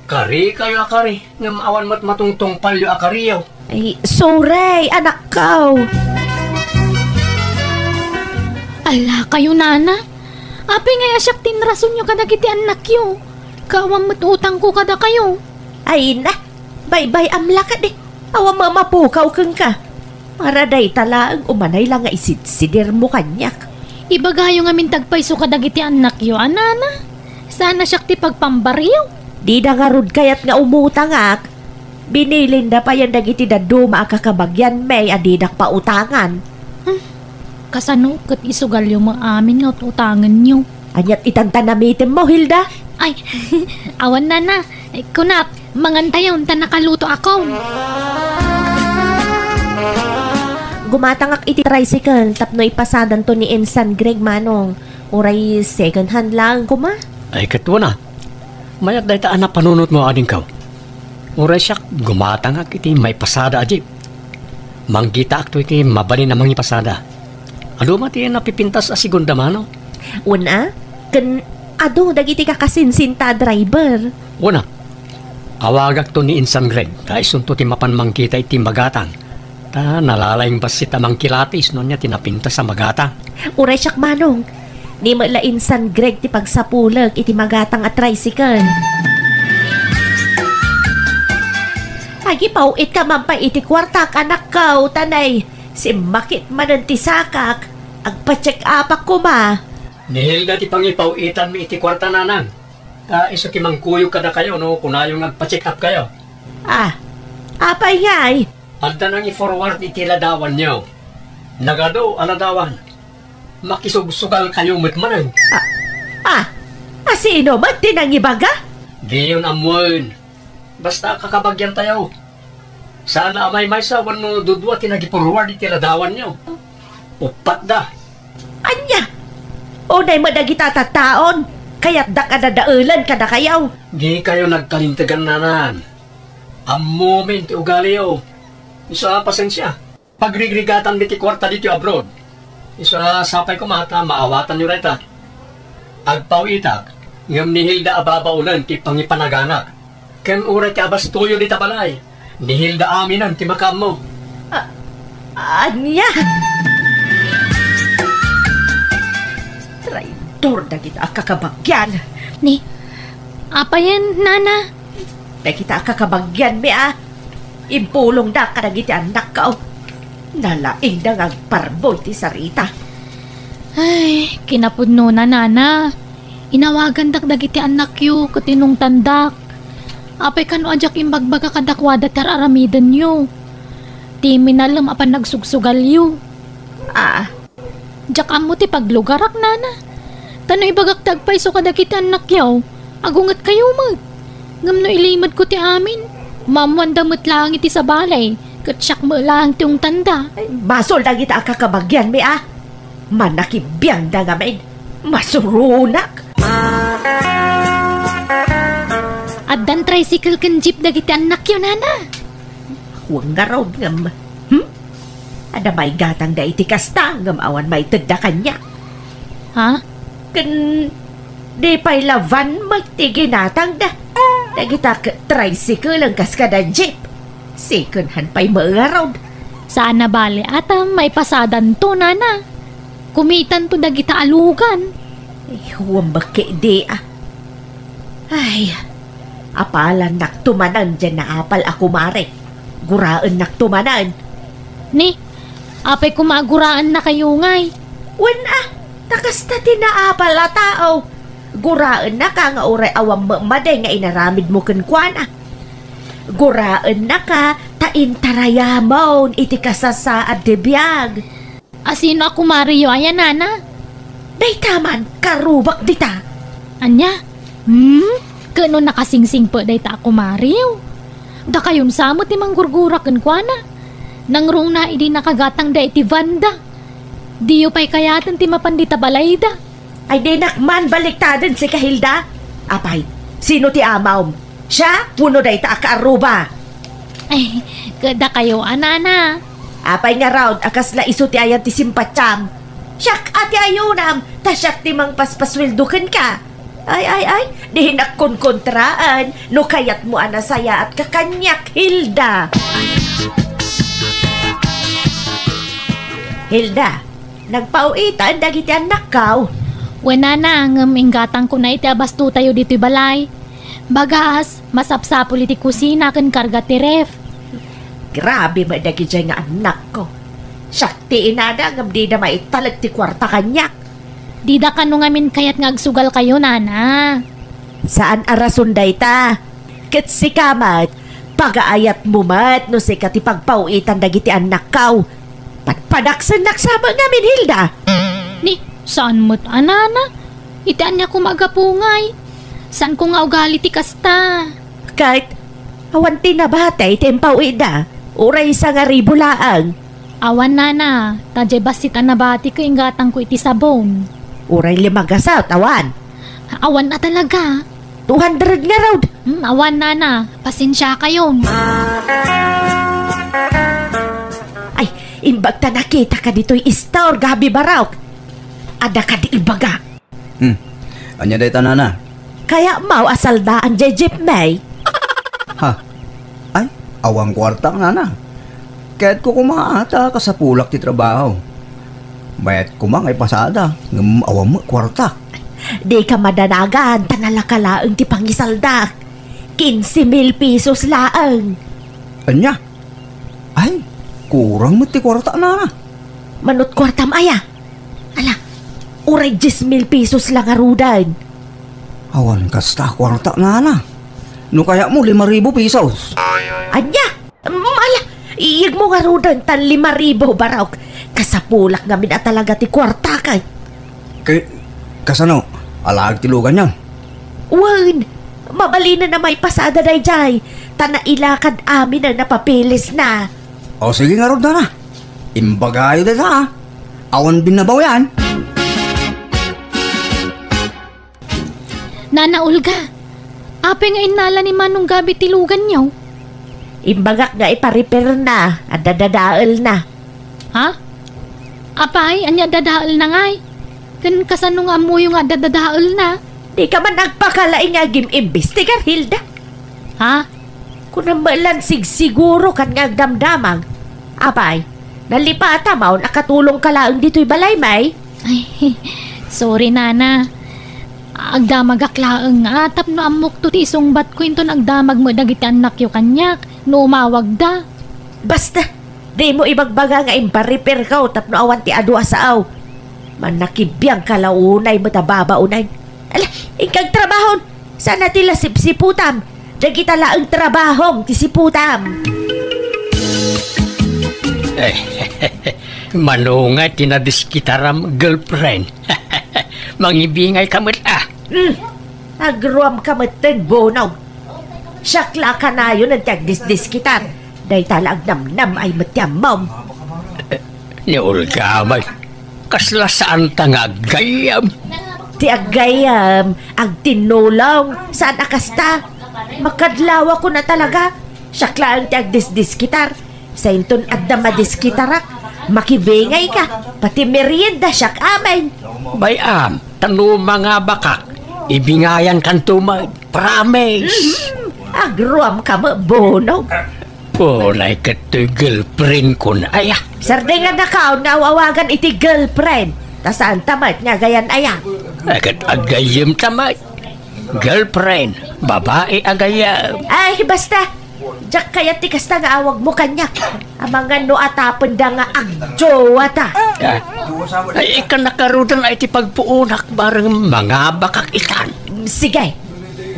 Karikayo a kari, ngem awan met matungtungpalyo a kariyo. Ay, sorry, anakko. Ala kayo, nana. Apay ngay a siak ti inrasonyo kadagiti annakyo? Ket awan met utangko kadakayo. Ay na, baybay-am la kadi. Awan met a mapukaw kenka. Para dayta laeng, umanay la nga isidsidirmo kaniak. Ibagayo ngamin ti agpayso kadagiti annakyo, a nana. Saan a siak ti pagpambaryo. Dida ngarud kayat nga umutangak. Binilinda payen dagiti dadduma a kakabagianmi a didak pautangan. Hmm. Kasano ket isugalyo met amin nga ut-utangenyo? Ania't itan ta namitemmo, Hilda? Ay, awan, nana. Kunak, mangantayon ta nakalutoakon. Gumatangak iti tricycle tapno ipasadanto ni Insan Greg, Manong. Uray second hand laeng koma. Ay, ket wen a. Mayat dayta a napanunotmo, adingko. Uray siak, gumatangak iti maipasada a jeep. Manggitaakto iti mabalin a mangipasada. Adu met ti napipintas a segunda mano. Wen a, ken adu dagiti kakasinsinta a driver. Wen a, awagakto ni Insan Greg, ta isunto ti mapan mangkita iti magatang. Ta nalalaing bassit a mangkilatis no ania ti napintas a magatang. Uray siak, Manong. Ni met la Insan Greg ti pagsapulek iti magatang a tricycle. Agipaw-itka man pay iti kuartak, anakko, ta nay, simmakit manen ti sakak. Agpa-check upak koma. Ni Hilda ti pangipaw-itanmi iti kuarta, nanang. Ta isu ti mangkuyog kadakayo no kunayo nga agpa-check up kayo. Ah, apay ngay? Adda nangi-forward iti ladawanyo. Nagadu a ladawan. Makisugsugalkayo met manen. Ah, ah, a sino met ti nangibaga? Diyon ammoen. Basta kakabagiantayo. Saan a maymaysa wenno dudua ti nagiforward iti ladawanyo. Uppat da. Ania? Unay met dagita tattaon, kayatdak a dadaelen kadakayo. Dikayo nagkalintegan, nanang. Ammomin ti ugaliyo. Isu a pasensia. Pagrigrigatanmi ti kuarta ditoy abroad. Isu a sapay koma ta maawatanyo dayta. Agpaw-itak, ngem ni Hilda a babaonen ti pangipanaganak. Ken uray ti abastoyo dita balay, ni Hilda aminen ti makaammo. A-, ania? Traitor dagita a kakabagian. Ni, apayen, nana? Dagita a kakabagianmi a impulongda kadagiti annakko. Nalaingda nga agparbo iti sarita. Ay, kinapudnona, nana. Inawagandak dagiti annakyo ket inungtandak. Apay kano a diak imbagbaga kadakuada ti ar-aramidenyo? Ti minalem a panagsugsugalyo. Ah. Diak ammo ti paglugarak, nana. Ta no ibagak ti agpayso kadagiti annakyo, agungetkayo met. Ngem no ilimedko ti amin, maammoanda met laeng iti sabali, ket siak met laeng ti ungtanda. Ay, basol dagita a kakabagianmi, a. Manakibiangda ngamin. Masuronak. Addan tricycle ken jeep dagiti annakyo, nana. Wen ngarud ngem, hmm? Adda maigatangda iti kasta ngem awan maitedda kaniak. Ha? Ken di pay la van met ti ginatangda. Dagita ket tricycle ken kaskada jeep. Second hand pay met ngarud. Saan a bale a ta maipasadanto, nana. Kumitanto dagita a lugan. Ay, huwam bakke di, a. Ay, apalannakto manen diay naapal a kumare. Guraennakto manen. Ni, apay koma a guraennakayo ngay? Wen a, ta kasta ti naapal a tao. Guraennaka nga uray awan met madi nga inaramidmo kenkuana. Guraennaka ta intarayamon iti kasasaad ti biag. A sino a kumareyo aya, nana? Dayta man, karubak dita. Ania? Hmm? Ket no nakasingsingpet dayta a kumareyo, dakayon sa met ti manggurgura kenkuana. Nangruna idi nakagatangda iti vanda. Diyo pay kayaten ti mapan dita balayda. Ay, dinak man baliktaden sika, Hilda. Apay, sino ti amawm? Siak wenno dayta a kaarruba? Ay, ket dakayo a, nana. Apay ngarud a kasla isu ti ayan ti simpatiam? Siak a ti ayunam, ta siak ti mangpaspasueldo kenka. Ay, ay, ay, dinak konkontraan no kayatmo a nasayaatka kaniak, Hilda. Hilda, nagpau-itan dagiti annakkaw? Wen, nana, ngem inggatangkona iti abastotayo ditoy balay. Bagas, masapsapul iti kusina ken karga ti ref. Grabe met dagidiay nga annakko. Siak ti inada ngem dida maitalek ti kuarta kaniak. Dida kano ngamin kayat nga agsugalkayo, nana. Saan a rason dayta. Ket sika met, pagaayatmo met no sika ti pagpau-itan dagiti annakkaw. Padpadaksennak sa met ngamin, Hilda. Ni, saan met a, nana? Iti ania koma a gapu ngay? Saanko nga ugali ti kasta. Ket, awan ti nabati ti impau-itda. Uray sangaribu laeng. Awan, nana, ta diay bassit a nabati ket inggatangko iti sabon. Uray lima gasut, awan. Awan a talaga. Two hundred ngarud. Hmm, awan, nana. Pasensiakayon. Ay, imbag ta nakitaka ditoy istor, Gabi Barok. Adda kadi ibaga. Hmm. Ania dayta, nana? Kayatmo a saldaan diay jeepmi? Ha? Ay, awan kuartak, nana. Kayatko koma a ta kasapulak ti trabaho. Mayat koma nga ipasada, ngem awan met kuartak. Dika madanagan, ta nalaka laeng ti pangisaldak. Quince mil pesos laeng. Ania? Ay, kurang met ti kuartak, nana. Manut kuartam aya? Ala, uray dies mil pesos la ngaruden. Awan kasta kuartak, nana. No kayatmo, lima ribu pesos. Ania? Mm, ala, iyegmo ngaruden ta lima ribu, Barok. Kasapulak ngamin a talaga ti kuartak. Kay, kasano? Alaek ti luganyon? Wen, mabalinen a maipasada daydiay, ta nailakad aminen a papeles na. O, sige ngarud, nana. Imbagayo dayta, a. Awan binnabaw yan. Nana Olga, apay nga innala ni Manong Gabi ti luganyo? Imbagak nga iparepair na, adda dadael na. Ha? Apay, ania dadael na ngay? Ken kasano nga ammoyo nga adda dadael na? Dika man agpakalaing nga agim-imbestigar, Hilda. Ha? Kunam met lan sigsiguro kan nga agdamdamag. Apay, nalipata maon a katulongka laeng ditoy balay, may? Ay, sorry, nana. Agdamagak laeng nga tapno ammokto ti isungbatko inton agdamag met dagiti annakyo kaniak no umawagda. Basta, dimo ibagbaga nga imparepairko tapno awan ti adu a sao. Mannakibiangka la unay met a babaonen. Ala, inka agtrabahon. Saan a ti la sipsiputam. Dagita laeng trabahom ti siputam. Eh, mano nga ti nadiskitaram, girlfriend? Mangibingay ka met, ah. Hmm. Agruam ka metten, Bonong. Siak la a kanayon ti agdisdiskitar. Dayta la agnamnam ay met ti ammom. Ni Olga met, kasla saanta nga aggayyem. Ti aggayyem, agtinnulong, saan a kasta. Makadlawakon a talaga. Siak laeng ti agdisdiskitar. Sainton adda madiskitarak, makibingay ka. Pati merienda, siak amin. Bay-am, ta no mangabakak, ibingayan kanto met. Promise. Mhm. Agruam ka met, Bonong. Unay ket toy girlfriend kon aya. Sardengannakaon nga aw-awagan iti girlfriend. Ta saanta met nga agayan aya. Ay, ket agayyem ta met. Girlfriend, babai agayyem. Ay, basta. Diak kayat ti kasta nga awagmo kaniak. Amangan no atapenda nga agjowa ta. Ah. Ay, ikana karudan ay ti pagpuonak bareng mangabakak itan. Sige.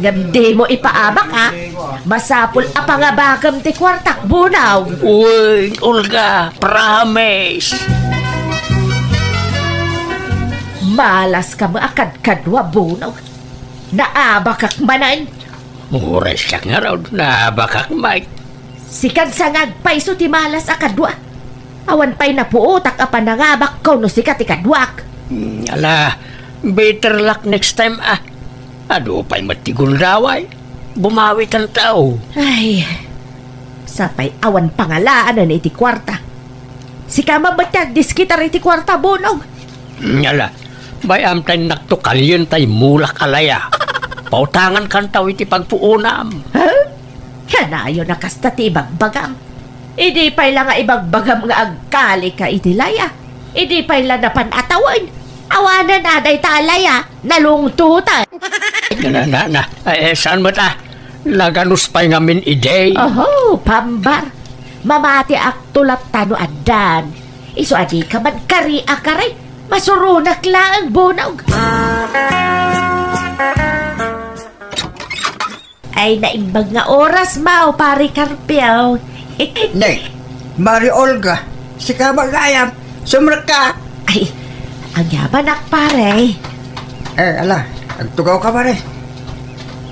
Ngem dimo ipaabak, ha? Masapul a pangabakam ti kuartak, Bonong. Uy, Olga, promise. Malas ka met a kadkadua, Bonong. Naabakak manen. Uray siak ngarud, naabakak met. Sikan sa nga agpayso ti malas a kadua. Awan pay napuotak a panangabakko no sika ti kaduak. Mm, ala, better luck next time, ah. Adu pay met ti gundaway. Bumawitan ta, oh. Ay, sapay awan pangalaanan iti kuarta. Sika met ti agdiskitar iti kuarta, Bonong. Mm, ala, bay-am ta innakto kalien tay mulak a laya. Pautangan kantaw iti pagpuonam. Ha? Kanayon a kasta ti ibagbagam. Idi pay la nga ibagbagam nga agkali ka iti laya. Idi pay la napan a tawen. Awanen a dayta a laya, nalungtotan. Na, na, na. Eh, eh, saan met, ah? Naganus pay ngamin idi. Oho, pambar. Mamatiakto latta no addan. Isu a dika man kari a kari. Masuronak laeng, Bonong. Ay, naimbag nga oras, Mao, Pare Carpio. Ne, Mari Olga, sika met gayam, sumrekka. Ay, agyamanak, pare. Eh, ala, agtugaw ka, pare.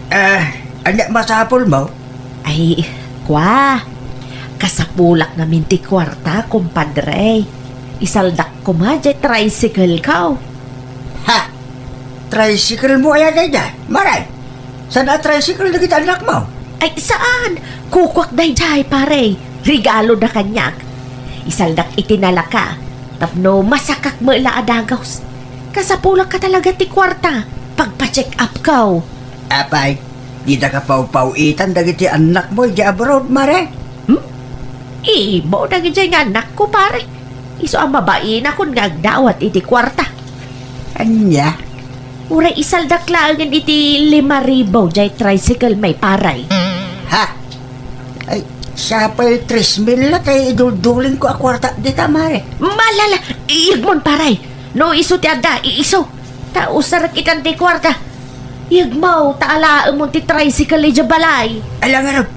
Eh, ania masapulmo? Ay, kua, kasapulak ngamin ti kuarta, kumpadre. Isaldak koma diay tricycle ko. Ha? Tricycle mo aya daydiay, Mare? Saan a tricycle dagiti annakmo? Ay, saan? Kukuak daydiay, pare. Regalo da kaniak. Isaldak iti nalaka. Tapno masakak met la a dagus. Kasapulak ka talaga ti kuarta. Pagpa-check up ko. Apay, dida ka pawpaw-itan dagiti annakmo idiay abroad, Mare? Hmm? Imo dagidiay nga annakko, pare. Isu a mabainakon nga agdawat iti kuarta. Ania? Uray isaldak laengen iti lima ribu diay tricycle, may paray. Ha? Ay, sapay tres mil la tay iduldulingko a kuarta dita, Mare. Malala, iyegmon, paray. No isu ti adda, iisu. Ta usarek itan ti kuarta. Iyegmo, ta alaemon ti tricycle idiay balay. Ala ngarud,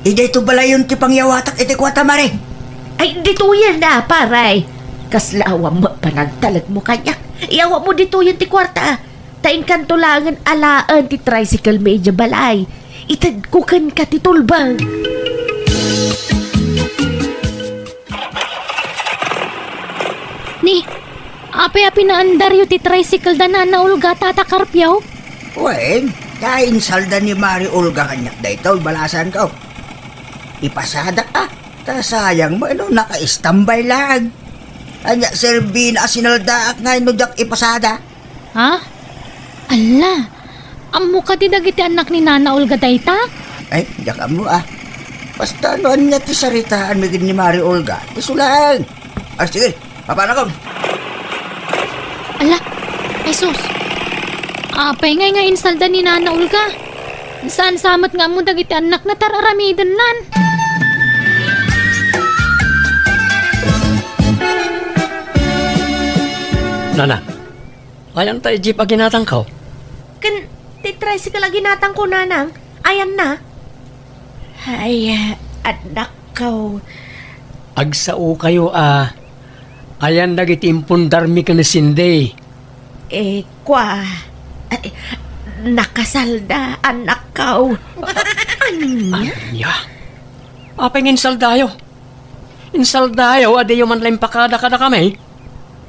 idayto balayon ti pangyawatak iti kuarta, Mare. Ay, ditoyen na, paray. Kasla awan met panagtalekmo kaniak. Iyawatmo ditoyen ti kuarta. Ta inkanto laengen alaen ti tricycle mi idiay balay. Itedko kenka ti tulbeng. Ni, apay a pinaandaryo ti tricycle da Nana Olga, Tata Carpio? Wen, ta insalda ni Mari Olga kaniak daytoy, balasanko. Ipasadak, ah. Ta sayang met no naka-istambay laeng. Ania serbina a sinaldaak ngay no diak ipasada? Ha? Alla, ammo kadi dagiti annak ni Nana Olga dayta? Ay, diak ammo, ah. Basta no ania ti saritaanmi ken ni Mari Olga, isu laeng. Ah, sige, papanakon. Alla, ay sus. Apay ngay nga insalda ni Nana Olga? Saan sa met nga ammo dagiti annakna ta ar-aramidennan? Nana, ayan ta jeep a ginatangko? Ken ti tricycle a ginatangko, Nanang. Ayanna. Ay, annakko. Agsaokayo a ayan dagiti impundarmi ken ni Cindy. Eh, kua, ay, nakasalda, annakko. Ania? Ania? Apay nga insaldayo? Insaldayo a diyo man la impakada kadakami?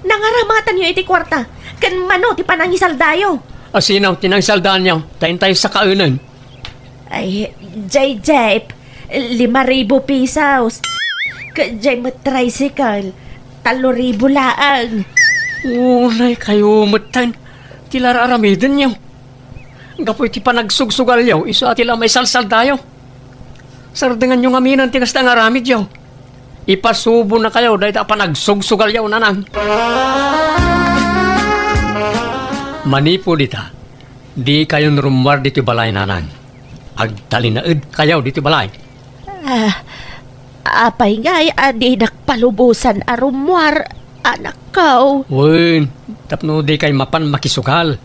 Nangaramatanyo iti kuarta, ken mano ti panangisaldayo? Asino ti nangisaldaanyo? Ta intay sakaenen. Ay, jay jeep, lima ribu pesos. Ket jay met tricycle, tallo ribu laeng. Unay kayo metten ti lar-aramidenyo. Gapu iti panagsugsugalyo, isu a ti la maisalsaldayo. Sardenganyo ngamin ti kasta nga aramidyo. Ipasubonakayo dayta a panagsugsugalyo, nanang. Manipud ita, dikayon rummuar ditoy balay, nanang. Agtalinaedkayo ditoy balay. Ah, apay ngay a dinak palubosan a rummuar, annakko? Wen, tapno dikay mapan makisugal.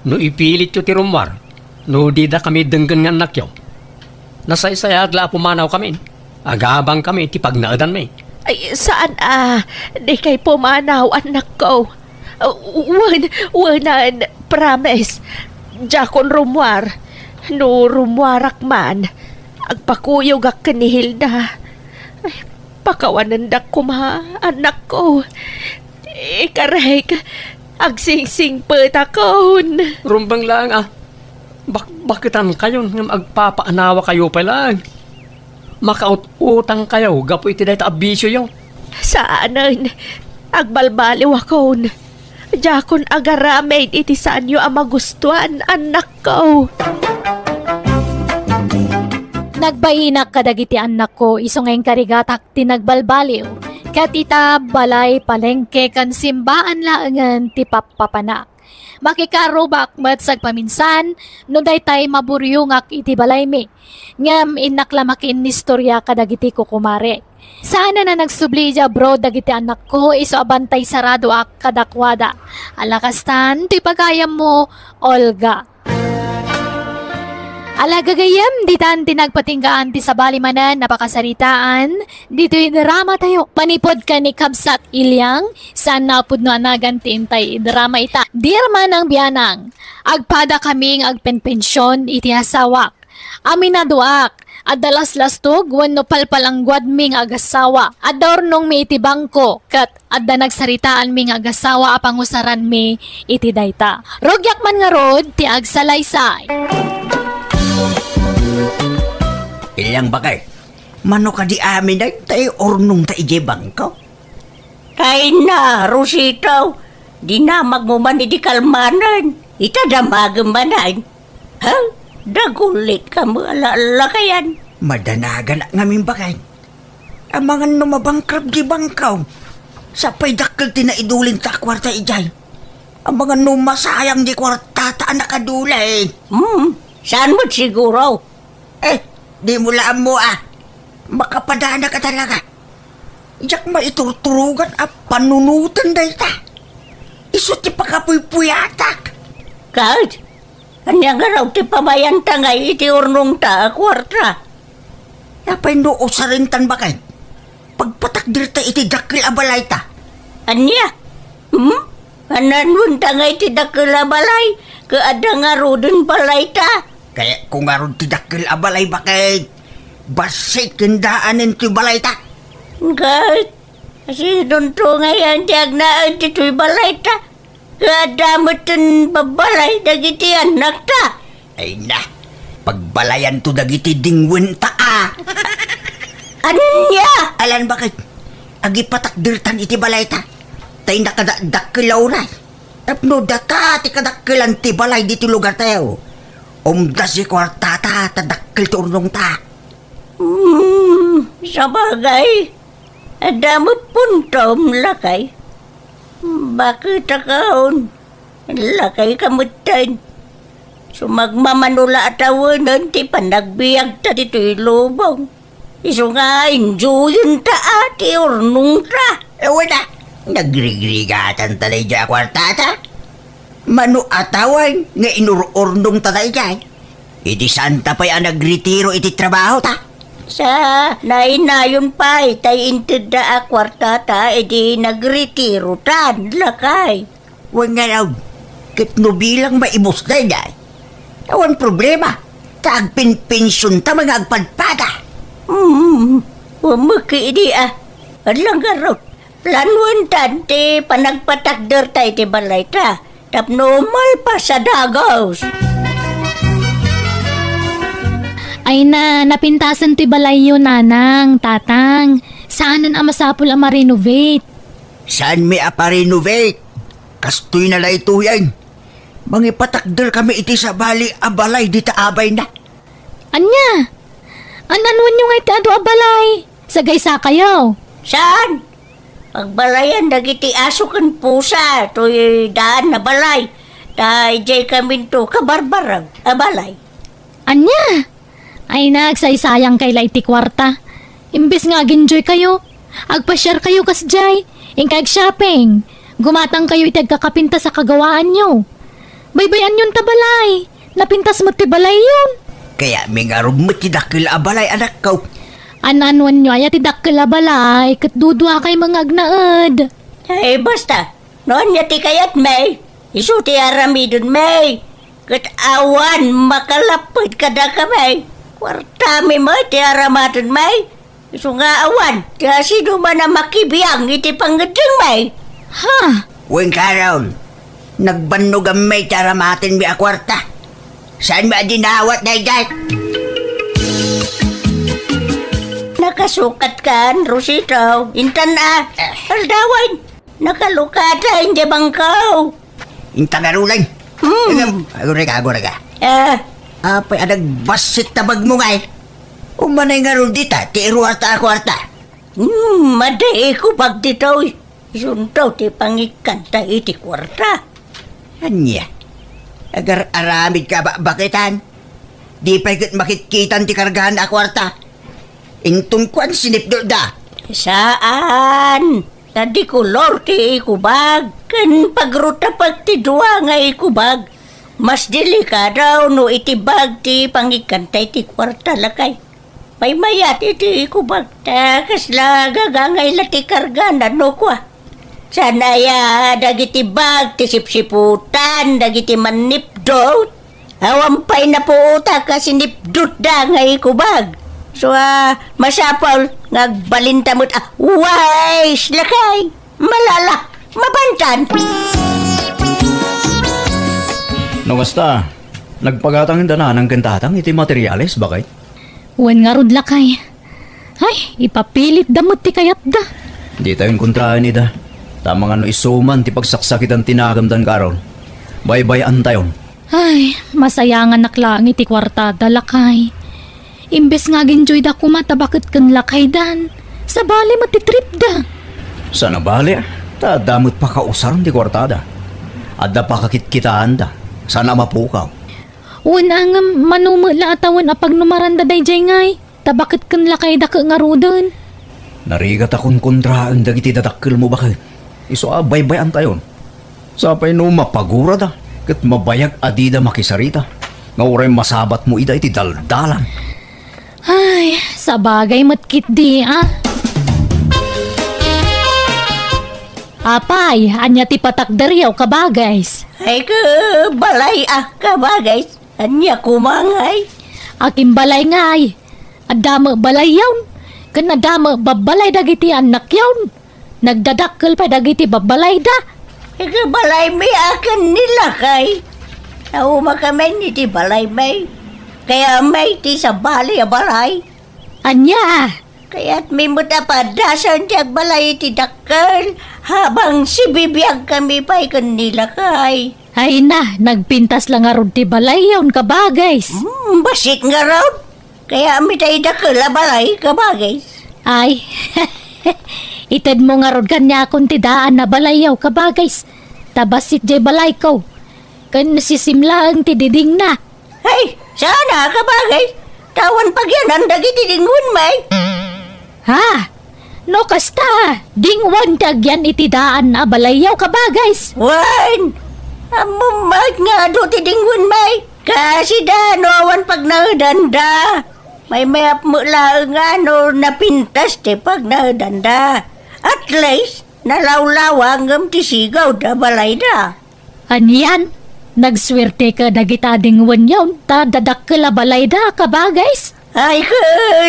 No ipilityo ti rummuar, no didakami denggen nga annakyo, nasaysayaat la a pumanawkami. Agabangkami iti pagnaedanmi. Ay, saan a dikay pumanaw, annakko. Wen, wenan, promise. Diakon rummuar. No rummuarak man, agpakuyogak ken ni Hilda. Ay, pakawanendak koma, annakko. Ikarek, agsingsingpetakon. Rumbeng laeng a, bak-, bakketankayon ngem agpapaanawakayo pay laeng. Makaut-utangkayo gapu iti dayta a bisioyo. Saanen, agbalbaliwakon. Diakon agaramid iti saanyo a magustuan, annakko. Nagbainak kadagiti annakko isu nga inkarigatak ti nagbalbaliw. Ket ita, balay, palengke, ken simbaan laengen ti pappapanak. Makikarubak met sagpaminsan no daytay maburiongak iti balaymi. Ngem innak la makiinnistoria kadagiti kukumarek. Saanen a nagsubli idiay abroad dagiti annakko isu a bantay saradoak kadakuada. Ala kastan ti pagayammo, Olga. Ala gagayyem, ditan ti nagpatinggaan ti sabali manen a pakasaritaan ditoy dramatayo. Manipud ken ni Kabsat Iliang, saan a pudno a nagan ti intay idrama ita. Dear Manang Bianang, agpadakami nga agpenpension iti asawak. Aminadoak, adda laslastog wenno palpalangguadmi nga agasawa. Adda urnongmi iti bangko, ket adda nagsaritaanmi nga agasawa a pangusaranmi iti dayta. Rugiak man ngarud ti agsalaysay. Iliang, baket, mano kadi amin dayta urnongta idiay bangko? Kayna, Rosita, dinamagmo man idi kalmanen. Ita damagem manen. Ha? Dagulitka met a lakayan. Madanaganak ngamin, baket. Amangan no mabankrupt diay bangko, sa pay dakkel ti naidulinta a kuarta idiay. Amangan no masayang diay kuartata a nakadulin. Hmm, saan met siguro? Eh, dimo la ammo a. Makapadanak a talaga. Diak maiturturogan a panunoten dayta. Isu ti pakapuypuyatak. Ket, ania ngarud ti pamayanta ngay iti urnongta a kuarta? Apay no usarentan, baket? Pagpatakderta iti dakkel a balayta. Ania? Hmm? Ananonta ngay ti dakkel a balay, ket adda ngaruden balayta? Kayatko ngarud ti dakkel a balay, baket. Bassit ken daanen ti balayta. Ket, sinonto ngay ti agnaed ditoy balayta? Ket adda metten babbalay dagiti annakta. Ay na, pagbalayanto dagiti dingwenta a. Ania? Alan, baket, agipatakdertan iti balayta. Tay nakadakdakkel a uray. Tapno data ti kadakkelan ti balay ditoy lugartayo. Umdas ti kuartata ta dakkel ti urnongta. Hmm, sabagay. Adda met puntom, lakay. Baket a kaon. Lakay ka metten. Sumagmamano la a tawenen ti panagbiagta ditoy lubong. Isu nga enjoyenta a ti urnongta. Awan a, nagrigrigatanta daydiay a kuartata. Mano a tawen nga inur-urnongta daydiay? Idi saanta pay a nagretiro iti trabahota? Sa nainayon pay tay intedda a kuartata idi nagretirotan, lakay. Wen ngarud, ket no bilang maibus daydiay, awan problema, ta agpenpensionta nga agpadpada. Hmm, wen met idi a. Adlaw ngarud, planuentan ti panagpatakderta iti balayta tapno malpas a dagus. Ay na, napintasen ti balayyo, nanang, tatang. Saanen a masapul a ma-renovate. Saanmi a pa-renovate? Kastoy na daytoyen. Mangipatakderkami iti sabali a balay dita abayna. Ania? An-anuenyo ngay ti adu a balay? Sagaysakayo? Saan? Pagbalayan dagiti aso ken pusa toy daan a balay. Ta idiay kaminto kabarbaraw a balay. Ania? Ay, nagsaysayangkay la iti kuarta. Imbes nga agenjoykayo, agpasiarkayo kasdiay, inkay ag-shopping, gumatangkayo iti agkakapintas a kagawaanyo. Baybay-anyon ta balay, napintas met ti balayyon. Kayatmi ngarud met ti dakkel a balay, anakko. An-anuenyo aya ti dakkel a balay, ket duduakay nga agnaed. Ay, basta, no ania ti kayatmi, isu ti aramidenmi. Ket awan makalapped kadakami. Kuartami met ti aramatenmi. Isu nga awan ti asidoman a makibiang iti pangngeddengmi. Ha? Wen, Carol, nagbannoganmi ti aramatenmi a kuarta. Saanmi a dinawat daydiay? Nakasukatkan, Rosito. Intan a. Eh. Aldawan. Nakalukatan ti bangko. Inta ngaruden. Hmm. Agurayka, agurayka. Ah. Apay a nagbassit ta bagmo ngay? Umanay ngarud dita ti iruarta a kuarta. Hmm, madi ikubag ditoy. Isunto ti pangikkanta iti kuarta. Ania? Agar-aramid ka bakbakitan? Di pay ket makitkitan ti kargaan a kuarta. Inton kuan sinipdutda. Saan? Ta di kolor ti ikubag, ken pagrutapek ti dua nga ikubag. Mas delikado no itibag ti pangikkanta iti kuarta, lakay. Maymayat iti ikubag, ta kasla gagangay la ti kargana no kua. Saan aya dagiti bag ti sipsiputan dagiti mannipdut? Awan pay napuotak a sinipdutda nga ikubag. So, a, masapul nga agbalinta met a wais, lakay. Malala, mabantan. No kasta, nagpagatangenda nanang ken tatang iti materiales, bakay? Wen ngarud, lakay. Ay, ipapilitda met ti kayatda. Ditayon kontraen ida. Ta amangan no isu man ti pagsaksakitan ti nagemdan, Carol. Baybay-antayon. Ay, masayanganak laeng iti kuartada, lakay. Imbes nga agenjoyda koma ta baket ken lakaydan, sabali met ti tripda. Saan a bali, ta adda met pakausaren ti kuartada. Adda pakakitkitaanda. Saan a mapukaw. Wen, ngem mano met la a tawen a pagnumaranda daydiay ngay. Ta baket ken lakayda ket ngaruden? Narigat a kunkontraen dagiti dadakkelmo baket. Isu a baybay-antayon. Sapay no mapagurada ket mabayag a dida makisarita, nga uray masabatmo ida iti daldalan. Ay, sabagay met ketdi, a. Apay, ania ti patakderyo, kabagays? Ay, ka balay a, kabagays. Ania koma ngay? Akin balay ngay? Adda met balayyon, ken adda met babbalay dagiti annakyon. Nagdadakkel pay dagiti babbalayda. Iti balaymi a ken ni lakay. Naumakami iti balaymi. Kayatmi ti sabali a balay. Ania? Kayatmi met a padasen ti agbalay iti dakkel, habang sibibiagkami pay ken ni lakay. Ay na, nagpintas la ngarud ti balayyon, kabagays. Hmm, bassit ngarud. Kayatmi tay dakkel a balay, kabagays. Ay, itedmo ngarud kaniakon ti daan a balayyo, kabagays. Ta bassit jay balayko. Ken sisim laeng ti didingna. Ay, saan a, kabagays. Ta awan pagyanan dagiti dingwenmi. Ha? No kasta, dingwen ti agyan iti daan a balayyo, kabagays. Wen, ammom met nga adu ti dingwenmi. Kasida no awan pagnaedanda. Maymayap met laeng a no napintas ti pagnaedanda. At least, nalawlawa ngem ti sigaw da balayda. Anian, nagsuerte ka dagita dingwenyon ta dadakkel a balayda, kabagays. Ay, ke,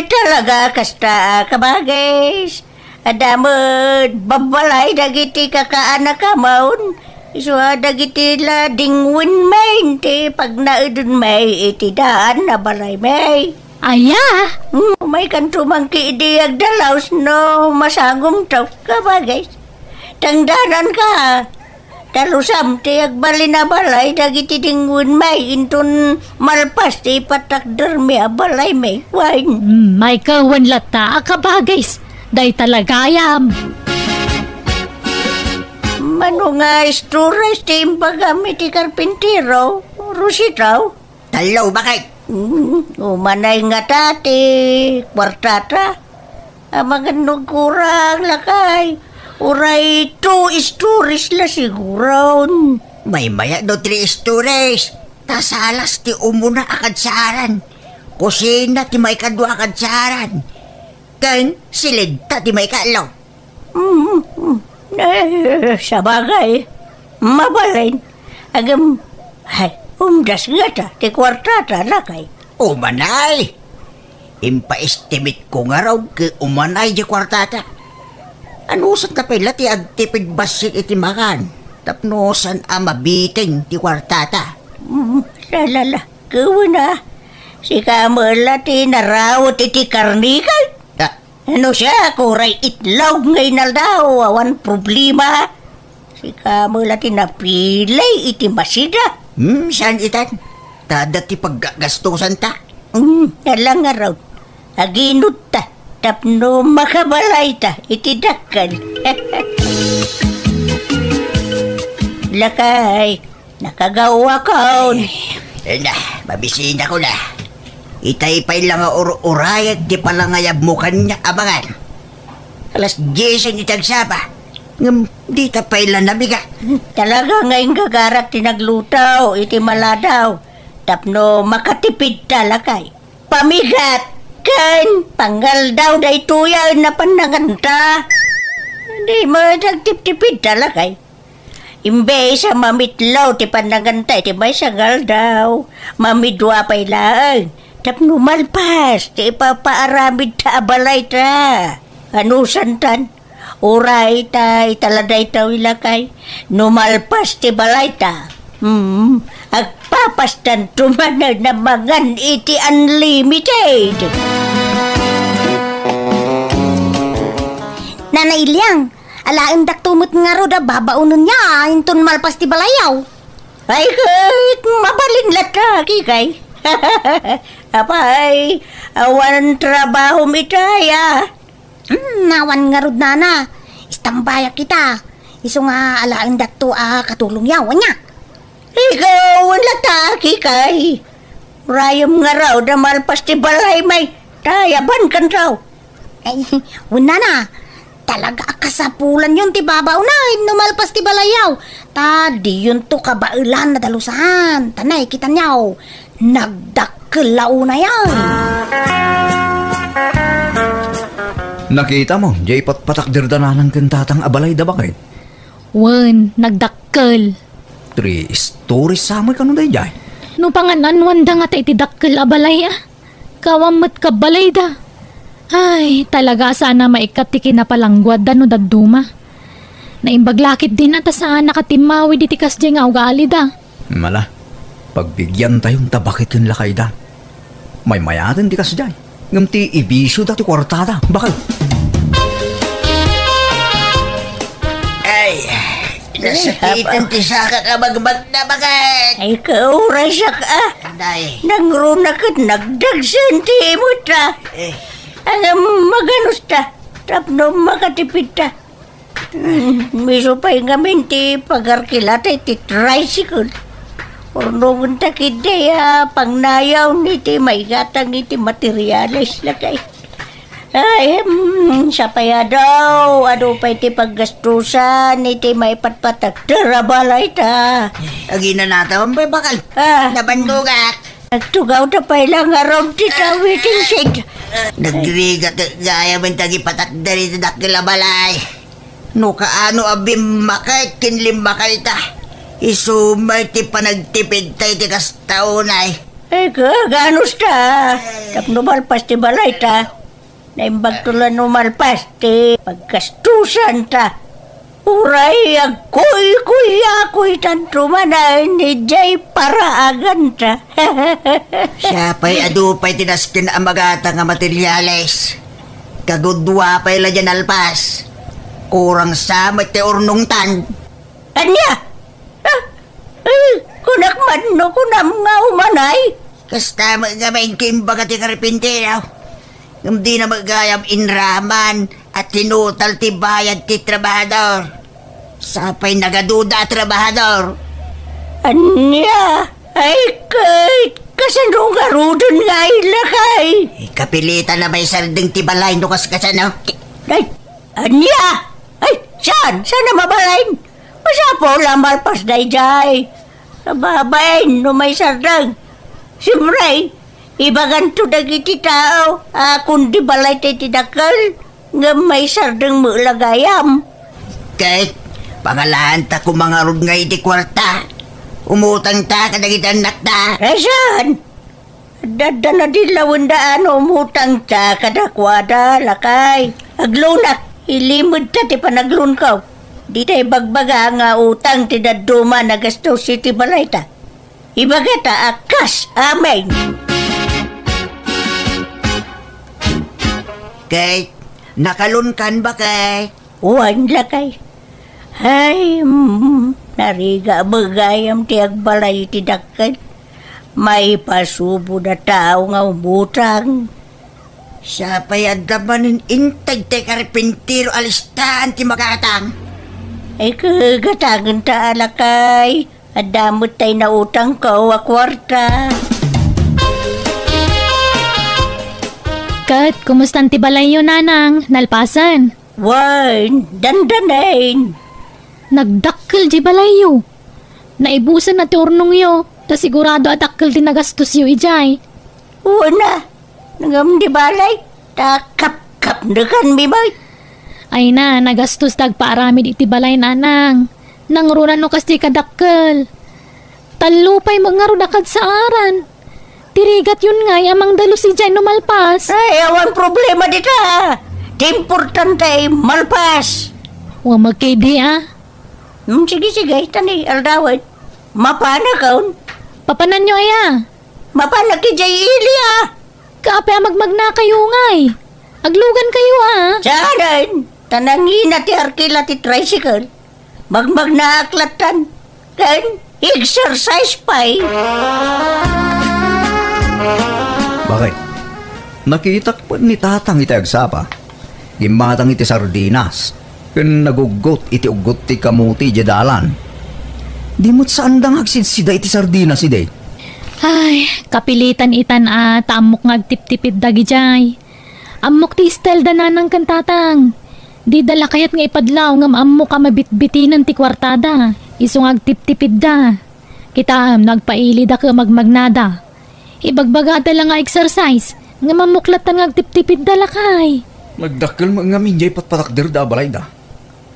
talaga, kasta, kabagays. Adda met babbalay dagiti kakaanakamon. Isu a dagiti la dingwenmi ti pagnaedenmi iti daan a balaymi. Aya? Hmm, maykanto mangki idi agdalaus no masangomto, kabagays. Tangdanan ka. Dalusam ti agbalin a balay dagiti dingwenmi inton malpas ti ipatakdermi a balaymi. Wen. Hmm, maykawen latta a kabagays. Dayta la gayam. Mano nga istores ti imbagam iti karpintero, Rosita? Tallo, bakit? Hmm, umanay ngata ti kuartata. Amangan no agkurang, lakay. Uray two stories la siguron. Maymaya no three stories. Ta salas ti umuna a kadsaran. Kusina ti maikadua a kadsaran. Ken silidta ti maikatlo. Mm, mm. Eh, sabagay. Mabalin. Agem, ay, umdas ngata ti kuartata, lakay. Umanay! Impaestimateak ngarud ket umanay ti kuartata. Anusanta pay la ti agtipid bassit iti makan tapno saan a mabitin ti kuartata? Mm, salala. Kawen a. Sika met la ti narawet iti karnikay. Ah, Ano siak, uray itlog nga inaldaw, awan problema. Sika met la ti napili iti masida. Hmm, saan itan? Ta adda ti paggasgastusanta. Hmm, ala ngarud. Aginutta tapno makabalayta iti dakkel. Lakay, Nakagawakon. Eh, na, mabisinakon a. Itay pay la nga ur-urayek ti palangayabmo kaniak, amangan. Alas diesen iti agsapa. Ngem dita pay la nabigat. Talaga nga inggagarak ti nagluto iti maladaw tapno makatipidta, lakay. Pamigat ken pangaldaw daytoy a napan nanganta. Di met agtiptipidta, lakay. Imbes a mamitlo ti pannanganta iti maysa nga aldaw, mamidua pay laeng tapno malpas ti ipapaaramidta a balayta. Anusantan, uray ta ita la daytoy, lakay, no malpas ti balayta, hmm, agpapastanto manen a mangan iti unlimited. Nana Iliang, alaendakto met ngarud a babaonenyo inton malpas ti balayyo. Ay, ket mabalin latta, Kikay. Apay, awan trabahom itay a? Hmm, awan ngarud, nana. Istambayak ita. Isu nga alaendakto a katulongyo, ania? Ikaw, latta, Kikay. Urayem ngarud a malpas ti balaymi, ta ayabankanto. Ay, wen, nana, talaga a kasapulanyon ti babaonen no malpas ti balayyo. Ta diyonto kabaelan a dalusan. Ta nakitanyo, nagdakkel la unayen. Nakitam, diay patpatakderda nanang ken tatang a balayda, baket? Wen, nagdakkel. Three stories sa met kano daydiay? No pangan-anuanda ngata iti dakkel a balay, a? Kawan met kabalayda. Ay, talaga a saan a maikkat ti kinapalangguadda no dadduma. Naimbag la ketdin a ta saan a katimmawi diti kasdiay nga ugalida. Mala, pagbigiantayon ta baket ken lakayda. Maymayaten ti kasdiay, ngem ti ibisioda ti kuartada, baket. Ay, nasakiten ti sakak a magmagna, baket. Ay, kauraysak a. Nay. Nangruna ket nagdagsen ti imutta. Eh. Ngem maganusta, tapno makatipidta. Hmm, isu pay ngamin ti pagarkilata iti tricycle. Urnongenta ketdi a pangnayaw iti maigatang iti materiales, lakay. Ay, hmm, siya pay adu, adu pay ti paggastusan iti maipatpatakder a balayta. Aginanatawan pay bakal. Ah. Nabandugak. Nagtugawda pay la ngarud ti tawiting sed. Nagrigat gayam ti agipatakder iti dakkel a balay. No kaano a bimmaket ken limmakayta, isu met ti panagtipidta iti kasta unay. Ay, kaganusta. Tapno malpas ti balayta, naimbagto la no malpas ti paggastusanta. Uray agkuykuyakuytanto manen idiay paraaganta. Siya pay adu pay ti nasken a magatang a materyales. Kagudua pay la diay nalpas. Kurang sa met ti urnongtan. Ania? Ah, ay, kunak man no kunam nga umanay? Kasta met nga maingko imbaga ti karpintero. Ngem dina met gayam inraman a tinutal ti bayad ti trabahador. Sapay nagaduda a trabahador. Ania? Ay, ket, kasano ngaruden nga ay lakay? Ay, kapilitan a maisardeng ti balay no kas-, kasano? Ay, ania? Ay, saan? Saan a mabalin? Masapul a malpas daydiay. Ababain no maisardeng. Siyempre, ibaganto dagiti tao a kundi balayta iti dakkel, ngem maisardeng met la gayam. Ket, pangalaanta koma ngarud nga iti kuarta. Umutangta kadagiti annakta. Ay, saan? Adda nadillawenda a no umutangta kadakuada, lakay. Aglunak, ilimedta ti panaglunko. Dita ibagbaga nga utang ti dadduma a gastos iti balayta. Ibagata a kas amin. Kay, nakalunkan ba kay? Wen, lakay. Ay, mm, narigat gayam ti agbalay iti dakkel. Maipasubod a tao nga umutang. Sapay adda manen integ ti karpintero a listaan ti magatang. Ay, kagatangenta a lakay. Adda met tay nautangko a kuarta. Ket, kumustan ti balayyo, nanang? Nalpasen? Wen, dandanen. Nagdakkel ti balayyo. Naibusen na ti urnongyo, ta sigurado a dakkel ti nagastosyo idiay. Wen a, ngem di balay, ta kapkapnekanmi met. Ay na, nagastos ti agpaaramid iti balay, nanang. Nangruna no kas ti kadakkel. Tallo pay met ngarud a kadsaaran. Ti rigatyon ngay a mangdalus idiay no malpas. Ay, awan problema dita. Ti importante ay malpas. Wa makidi, ah. Hmm, sige, sige, tani, aldawen. Mapanakon. Papananyo aya? Mapanak idiay ili, ah. Kape a magmagnakayo ngay. Aglugankayo, ah. Saanen, ta nangina ti arkila ti tricycle. Magmagnaak lattan. Ken exercise pay. Bakit? Nakitak met ni Tatang iti agsapa. Gimmatang iti sardinas. Ken naguggot iti uggot ti kamuti idiay dalan. Di met saanda nga agsidsida iti sardinas idi. Ay, kapilitan itan a ta ammok nga agtiptipid dagidiay. Ammok ti style da nanang ken tatang. Dida la kayat nga ipadlaw ngem ammok a mabitbitinen ti kuartada. Isu nga agtiptipidda. Kitaem no agpailida ken magmagnada. Ibagbagada la nga exercise, ngem ammok lattan nga agtiptipidda lakay. Nagdakkel met ngamin diay patpatakderda a balayda.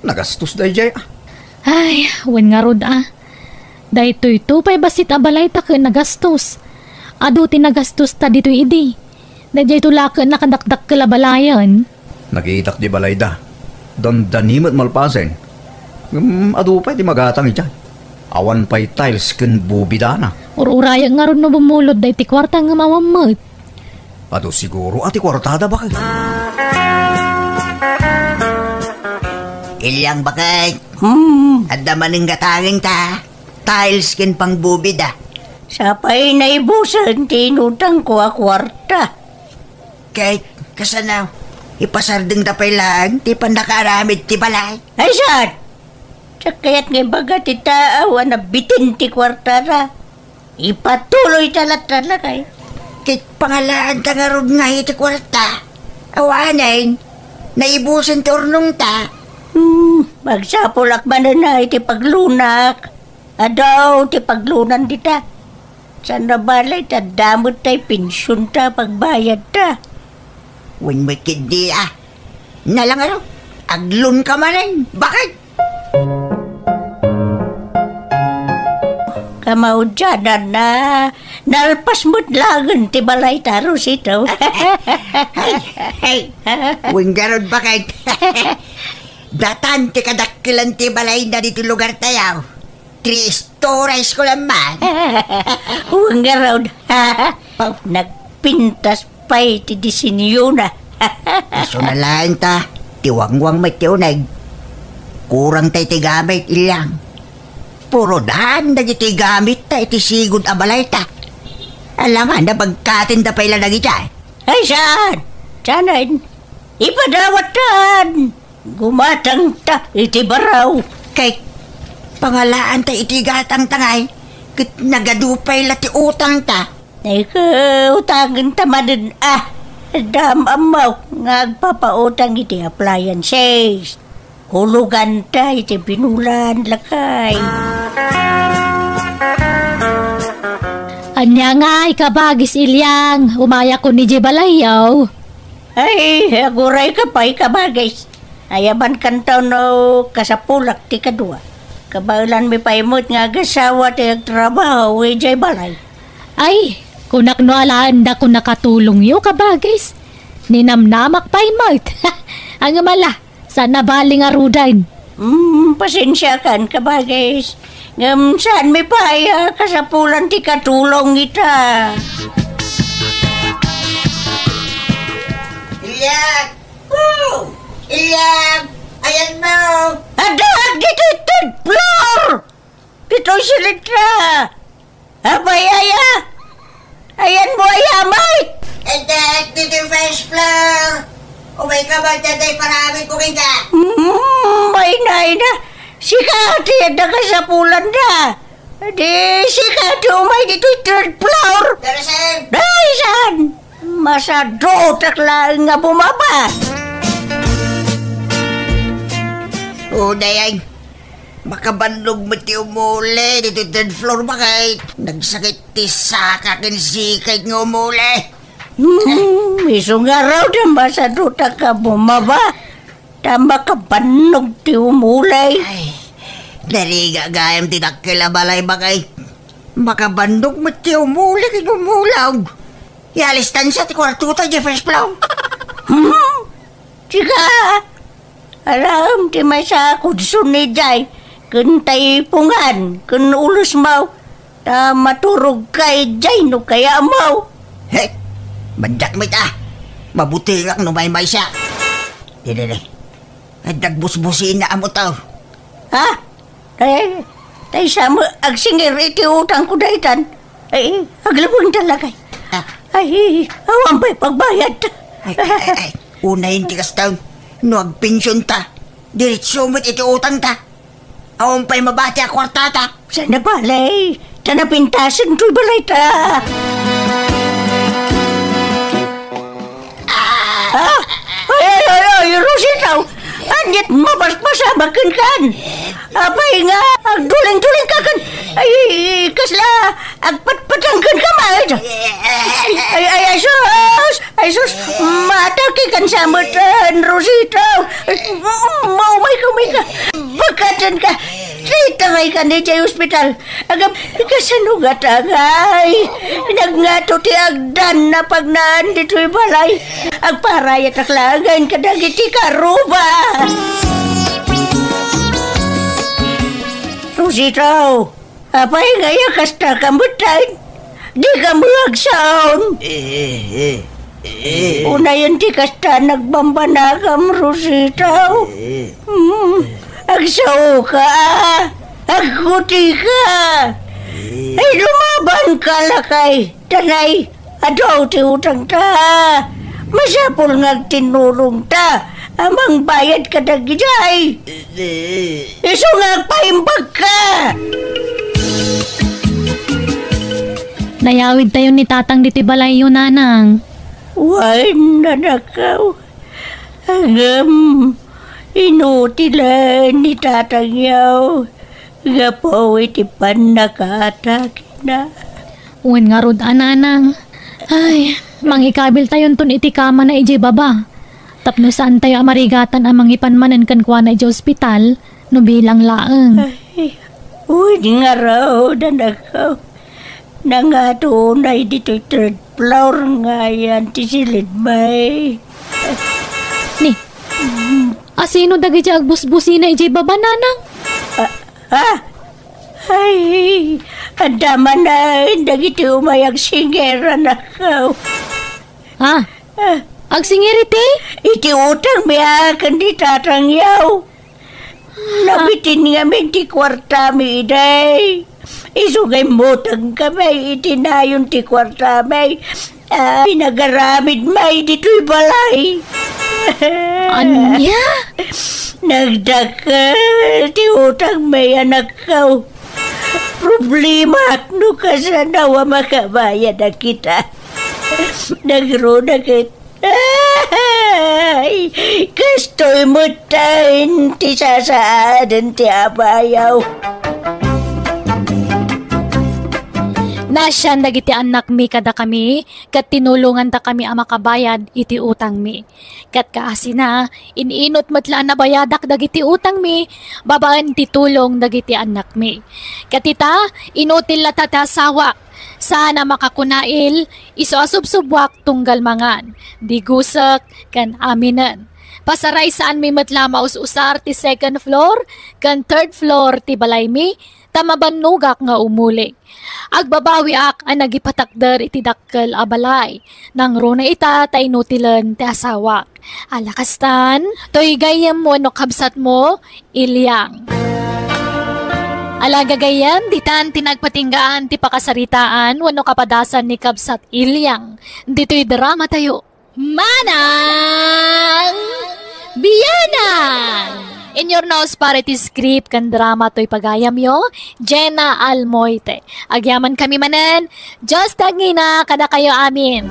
Nagastos daydiay, ah. Ay, wen ngarud, ah. Daytoyto pay bassit a balayta ket nagastos. Adu ti nagastosta ditoy idi. Daydiayto la ket nakadakdakkel a balayen. Nakitak di balayda. Dandani met malpasen. Ngem adu pay ti magatang idiay. Awan pay tiles ken bubidana. Ur-urayak ngarud no bumulod daytoy kuarta ngem awan met. Adu siguro a ti kuartada, bakay. Ilyang, bakay. Hmm. Adda manen gatangenta. Tiles ken pangbubida. Sapay naibusen ti inutangko a kuarta. Ket, kasano? Ipasardengda pay laeng ti pannakaaramid ti balay. Ay, saan? Diak kayat nga ibaga ti tao a nabitin ti kuartara. Ipatuloyta latta, lakay. Ket pangalaanta ngarud nga iti kuarta. Awanen, naibusen ti urnongta. Hmm, magsapulak manen iti paglunak. Adu ti paglunan dita. Saan a balay ta adda met tay pensionta, pagbayadta. Wen met ketdi a. Nalangaro, aglunka manen. Bakit? Kamaudiananna, nalpas met laeng ti balayta, Rosita. Ay, ay. Wen ngarud, bakit? Datan ti kadakkelan ti balayna ditoy lugartayo. Three stories ko lang man. Wen ngarud. Nagpintas pay ti disenyona. Isu na laeng ta, ti wangwang met ti uneg. Kurang tay ti gamit, Ilyang. Puro daan dagiti gamitta iti sigud a balayta. Alangan, nabagkaten da pay la dagiti. Ay, saan? Saanen? Ipadawattan! Gumatangta iti baraw. Kay, pangalaanta iti gatangta ngay, ket nagadu pay la ti utangta. Ay, ket utangenta manen a. Adda am-ammo nga agpapautang iti appliances. Huloganta iti binulan, lakay. Ania ngay, kabagis Ilyang, umayakon idiay balayyo? Ay, agurayka pay, kabagis. Ayabankanto no kasapulak ti kadua. Kabaelanmi pay met nga agasawa ti agtrabaho idiay balay. Ay, kunak no alaendakon a katulongyo, kabagis. Ninamnamak pay met. Ngem ala, saan a bali ngaruden. Mm, pasensiakan, kabagis. Ngem saanmi pay a kasapulan ti katulong ita. Ilyang! Oh! Ilyang! Ayanmo! Addaak ditoy third floor! Ditoy sa litra! Apay aya? Ayanmo aya, Mike? Addaak ditoy first floor! Umayka man dayta, iparamidko kenka! Mm, ay, nay na! Sika ti adda kasapulanda! Di sika ti umay ditoy third floor! Pero saan? Ay, saan? Masadutak laeng nga bumaba. O, dayay. Makabannog met ti umuli ditoy third floor, bakit? Nagsakit ti saka ken sikay nga umuli. Hmm, isu ngarud a masadutak a bumaba. Ta makabannog ti umuli. Ay, narigat gayam ti dakkel a balay, bakit? Makabannog met ti umuli ken umulog. Ialistan sa ti kuartota idiay first floor. Hmm? Sika, alaem ti maysa a kudson idiay, ken taipungan, ken ulosmo, ta maturogka idiay no kayatmo. He, mandak met a. Mabutengak no maymaysa. Dili, dili. Adda agbusbusina a motor. Ha? Eh, tay sa mo agsingir iti utangko daytan. Eh, aglubeng talaga. Ah. Ay, awan pay pagbayad. Ay, ay, ay, ay. Unayen ti kastan. No agpensionta, diretso met iti utangta. Awan pay mabati a kuartata. Saan a bale, ta napintasen toy balayta. Ah! Ay, ay, ay, ay, Rosita! Ania't mapaspasamak kenka? Apay nga, agdulingdulingka ken, ay, kasla, agpatpatang kenka met? Ay, ay, ay, sus! Ay, sus! Maatake kan samatan, Rosita! Ay, ma-, umayka, umayka! Bakatenka! Itamayka idiay ospital. Agam, kasano ngata ngay? Nagngato ti agdan a pagnaan ditoy balay. Agparayatak laengen kadagiti karuba. Rosita, apay nga aya kasta ka met? Dika met agsaon. Eh, eh, eh, eh. Unayen ti kasta nagbambanagam, Rosita. Eh. Hmm, agsaoka, agkutika. Eh. Ay, lumabanka, lakay. Tanay, adu ti utangta. Masapul nga agtinnulongta a mangbayad kadagijay. Eh. Isu nga agpaimbagka. Nayawidtayo ni Tatang ditoy balayyo, Nanang. Wen, anakko. Ngem, inutilen ni tatangyo gapu iti pannakaatakna. Wen ngarud a, nanang. Ay, mangikabiltayonton iti kamana idiay baba. Tapno saantayo a marigatan a mangipan manen kenkuana idiay ospital no bilang laeng. Ay, wen ngarud, anakko. Nangato unay ditoy third floor nga ayan ti silidmi. Ni, asino dagiti agbusbusina idiay baba, nanang? Ah, ah! Ay, adda manen dagiti umay agsinger, anakko. Ah, ah, agsinger iti? Iti utangmi a ken ni tatangyo. Nabitin ngamin ti kuartami idi. Isu nga immutangkami iti nayon ti kuartami. Ah, pinagaramidmi ditoy balay. Ania? Nagdakkel ti utangmi, anakko. Problema no kasano a makabayad a kita. Nagruna ket Ay, kastoy metten ti sasaaden ti abayaw. Naasian dagiti annakmi kadakami, ket tinulongantakami a makabayad iti utangmi. Ket kaasina, in-inut met la a nabayadak dagiti utangmi babaen ti tulong dagiti annakmi. Ket ita, inutil latta ti asawak. Saan a makakunail, isu a subsubuak tunggal mangan, digusek, ken aminen. Pasaraysaanmi met la maus-usar ti second floor ken third floor ti balaymi, ta mabannogak nga umuli. Agbabawiak a nagipatakder iti dakkel a balay. Nangruna ita ta inutilen ti asawak. Ala kastan, toy gayyem wenno kabsatmo, Ilyang. Ala gagayyem, ditan ti nagpatinggaan ti pakasaritaan wenno kapadasan ni Kabsat Ilyang. Ditoy drama tayo. Manang Bianang! In your nose para iti script ken drama toy pagayamyo, Jenna Almoite. Agyaman kami manen, Dios ti agngina kadakayo amin.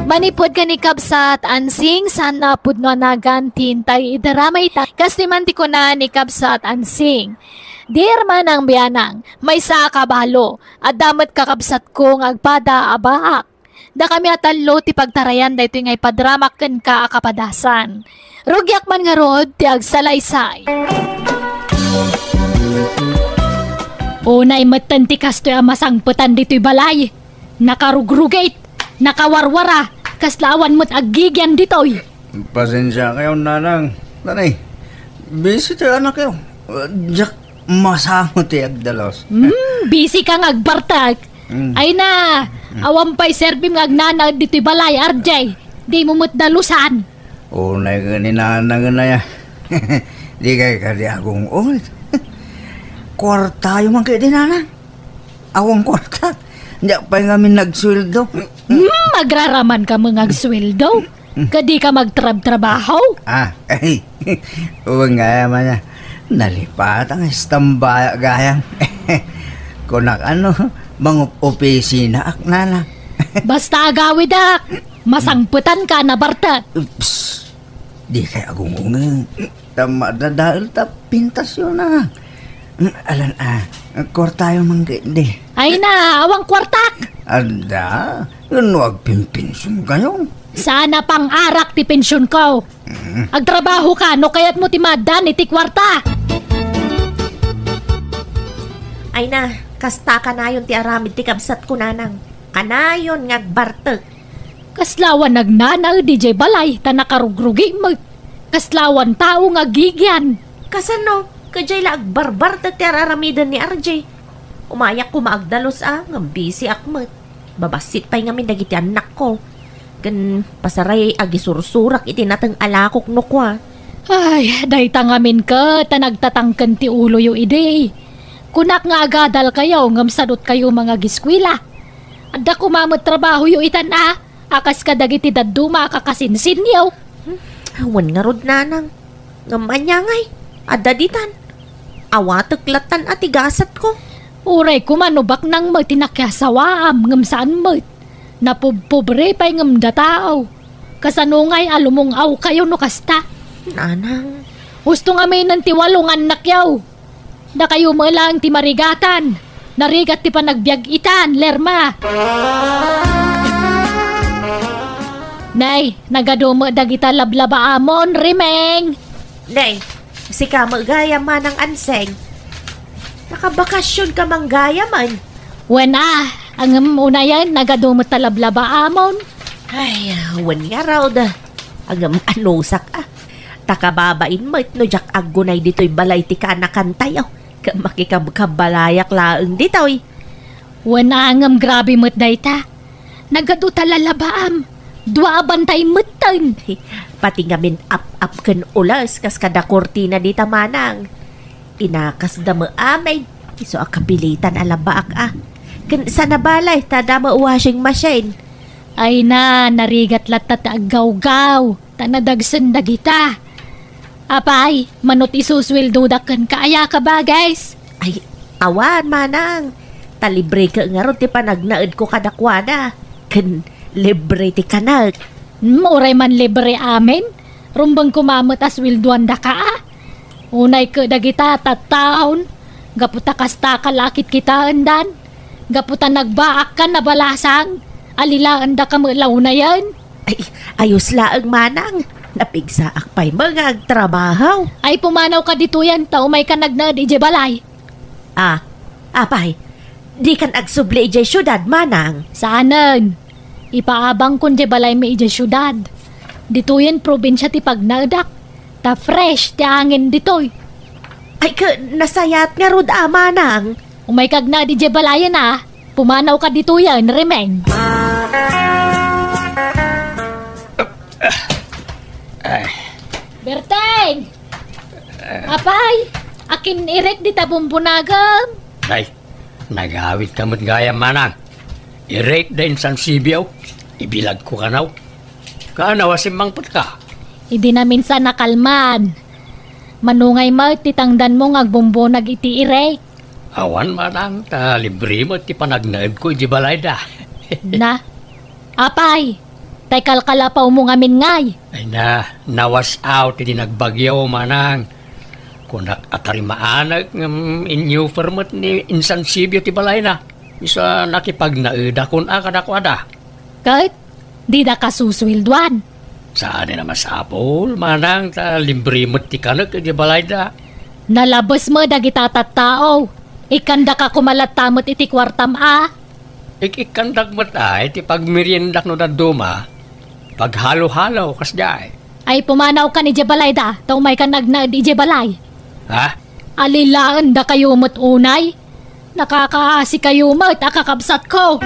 Manipud ken ni Kabsat Ansing, saan a pudno a nagan ti intay idarama ita. Kastoy man ti kuna ni Kabsat Ansing, Dear Manang Bianang, maysa a kabalo, adda met kakabsatko nga agpada a baak. Dakami a tallo ti pagtarayan daytoy nga ipadramak kenka a kapadasan. Rugiak man ngarud ti agsalaysay. Unay metten ti kastoy a masangpetan ditoy balay. Nakarugrugit, nakawarwara, kasla awan met aggigian ditoy. Pasensiakayon, nanang. Nanay, busy ti anakyo. Diak masango ti agdalus. Hmm, busy ka nga agbartek. Mm. Ay na, mm, awan pay serbim nga agnanaed ditoy balay, R J. Dimo met dalusan. Unay ket ni nanang aya. Di kay kadi agung-ungit. Kuartayo man kadi, nanang. Awan kuarta. Diak pay ngamin nagsueldo. Hmm, agraraman ka met nga agsueldo. Kadi ka magtrabtrabaho? Ah, ay, wen gayam a, nalipatan nga istambaya gayam. Kunak ano, mangup-opisinaak, nanang. Basta agawidak, masangpetan ka, nabartek. Ups, di kay agung-ungit. Ta madadael ta pintasyon na. Mm, alan, ah, kuartayo man kadi. Ay na, awan kuartak! Adda, no agpinpension kayo. Saan a pang-arak ti pension ko. Mm. Agtrabaho ka, no kayat mo ti maaddan iti kuarta. Ay na, kasta kanayon ti aramid ti kabsat ko, nanang. Kanayon nga agbartek. Kasla awan nagnanaed idiay balay ta nakarugrugi met. Kasla awan tao nga agigian. Kasano? Kadiay la agbarbartek ti ar-aramiden ni R J. Umayak koma agdalus a, ngem busy ak met. Babassit pay ngamin dagiti annakko. Ken pasaray agisursurak iti nateng a lakok no kua. Ay, dayta ngamin ket ta nagtatangken ti uloyo idi. Kunak nga agadalkayo ngem sadutkayo mangagiskuela. Adda koma met trabahoyo itan a, a kas kadagiti dadduma a kakasinsinyo. Hmm, awan ngarud, nanang. Ngem ania ngay, adda ditan. Awatek lattan a ti gasatko. Uray koma no baknang met ti nakiasawaam ngem saan met. Napubpobre pay ngem datao. Kasano ngay a lumung-awkayo no kasta? Nanang. Husto ngaminen ti walo nga annakyo. Dakayo met laeng ti marigatan. Narigat ti panagbiag itan, Lerma. Nay, nagadu met dagita lablabaamon, Rimeng. Nay, sika met gayam, Manang Anseng. Nakabakasionka man gayamen. Wen a, ngem unayen, nagadu met ta lablabaamon. Ay, wen ngarud. Ngem anusak a. Ta kababain met no diak aggunay ditoy balay ti kaanakantayo. Ket makikabkabalayak laeng ditoy. Wen a, ngem grabe met dayta. Nagadu ta lalabaam. Dua a bantay metten. Pati ngamin ap-ap ken ules kas kada kurtina dita, Manang. Inakasda met amin. Isu a kapilitan a labaak a. Ken saan a balay ta adda met washing machine. Ay na, narigat latta ti aggawgaw. Ta nadagsen dagita. Apay, mano ti isusueldoda kenka aya, kabagis? Ay, awan, Manang. Ta libreka ngarud ti panagnaedko kadakuada. Ken libre ti kanek. Hmm, uray man libre amin. Rumbeng koma met a sueldoandaka a. Unay ket dagita tattaon. Gapu ta kastaka la a kitkitaendan. Gapu ta nagbaakkan a balasang. Alilaendaka met la unayen. Ay, ayos laeng, Manang. Napigsaak pay met nga agtrabaho. Ay, pumanawka ditoyen ta umaykan agnaed idiay balay. Ah, apay, dikan agsubli idiay siudad, Manang? Saanen. Ipaabangkon diay balaymi idiay siudad. Ditoyen probinsia ti pagnaedak. Ta fresh ti angin ditoy. Ay, ket nasayaat ngarud a, Manang. Umayka agnaed idiay balayen a. Pumanawka ditoyen, Rimeng. Ay. Berteng! Apay, akin-irek dita bumbunagem? Ay, nagawidka met gayam, Manang. Irek da insan sibio, ibilagko kano. Kanaw a simmangpetka? Idi naminsan a kalman. Mano ngay met ti tangdanmo nga agbumbunag iti irek? Awan, Manang, ta libre met ti panagnaedko iti balayda. Na, apay, tay kalkalapawmo ngamin ngay? Ay na, nawas out iti nagbagyo, Manang. Kunak a tarimaanek ngem inyuper met ni insan sibio ti balayna. Isu a nakipagnaedakon a kadakuada. Ket dida kasusueldoan. Saan a masapul, Manang, ta libre met ti kanek iti balayda. Nalabes met dagita tattao. Ikkandaka koma latta met iti kuartam a. Ik-ikkandak met ay ti pagmeriendak no dadduma. Paghalo-halo, kasdiay. Ay, pumanawkan idiay balayda, ta umaykan agnaed idiay balay. Ha? Alilaendakayo met unay. Nakakaasikayo met a kakabsatko.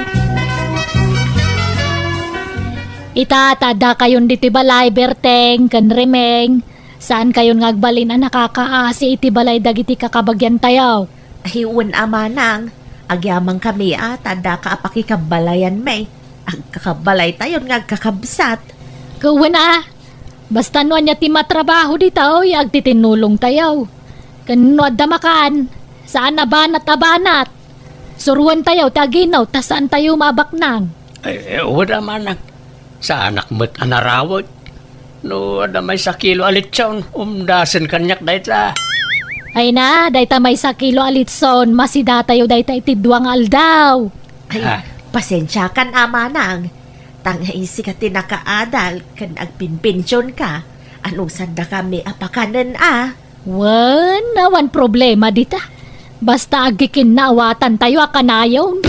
Ita, ta addakayon ditoy balay, Berteng ken Rimeng. Saankayon nga agbalin a nakakaasi iti balay dagiti kakabagiantayo. Ay, wen a, Manang. Agyamankami a, ta addaka a pakikabbalayanmi. Agkakabalaytayon nga agkakabsat. Ket wen a, basta no ania ti matrabaho ditoy, agtitinnulongtayo. Ken no adda makan, saan a banat a banat. Suroentayo ti aginaw, ta saantayo mabaknang. Ay, eh, wen a, Manang. Saanak met a narawet. No adda maysa kilo a litson, umdasen kaniak dayta. Ay na, dayta maysa kilo a litson, masidatayo dayta iti dua nga aldaw. Ay, ah, pasensiakan a, Manang. Ta nga isika ti nakaadal ken agpinpensionka, anusaddakami a pakanen a. Wen, awan problema dita. Basta agkikinnawatantayo a kanayon.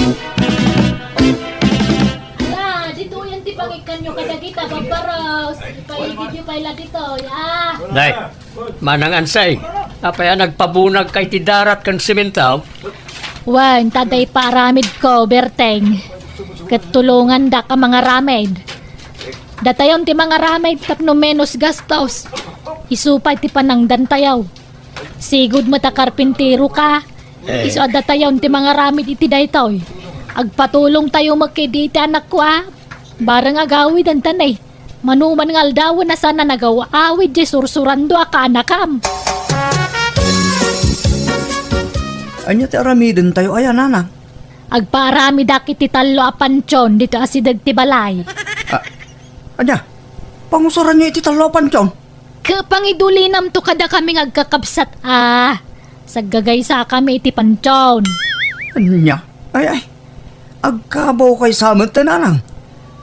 Ala, ditoyen ti pangikkanyo kadagita, Babbaros. Ipaigidyo pay la ditoy, ah. Nay, Manang Ansay, apay a nagpabunagka iti darat ken semento? Wen, ta adda ipaaramidko, Berteng. Ket tulongandak a mangaramid. Datayon ti mangaramid tapno menos gastos. Isu pay ti panangdantayo. Sigud met a karpinteroka. Eh. Isu a datayon ti mangaramid iti daytoy. Agpatulongtayo met kadi iti anakko a. Bareng agawidenta ne. Mano man nga aldawen a saan a nagaw-awid diay sursurando a kaanakam. Ania ti aramidentayo aya, nanang? Agpaaramidak iti tallo a pantion ditoy asideg ti balay. Ah, ania? Pangusaranyo iti tallo a pantion? Ket pangidulinamto kadakami nga agkakabsat a. Saggagaysakami iti pantion. Ania? Ay, ay. Agkabawkay sa met, nanang.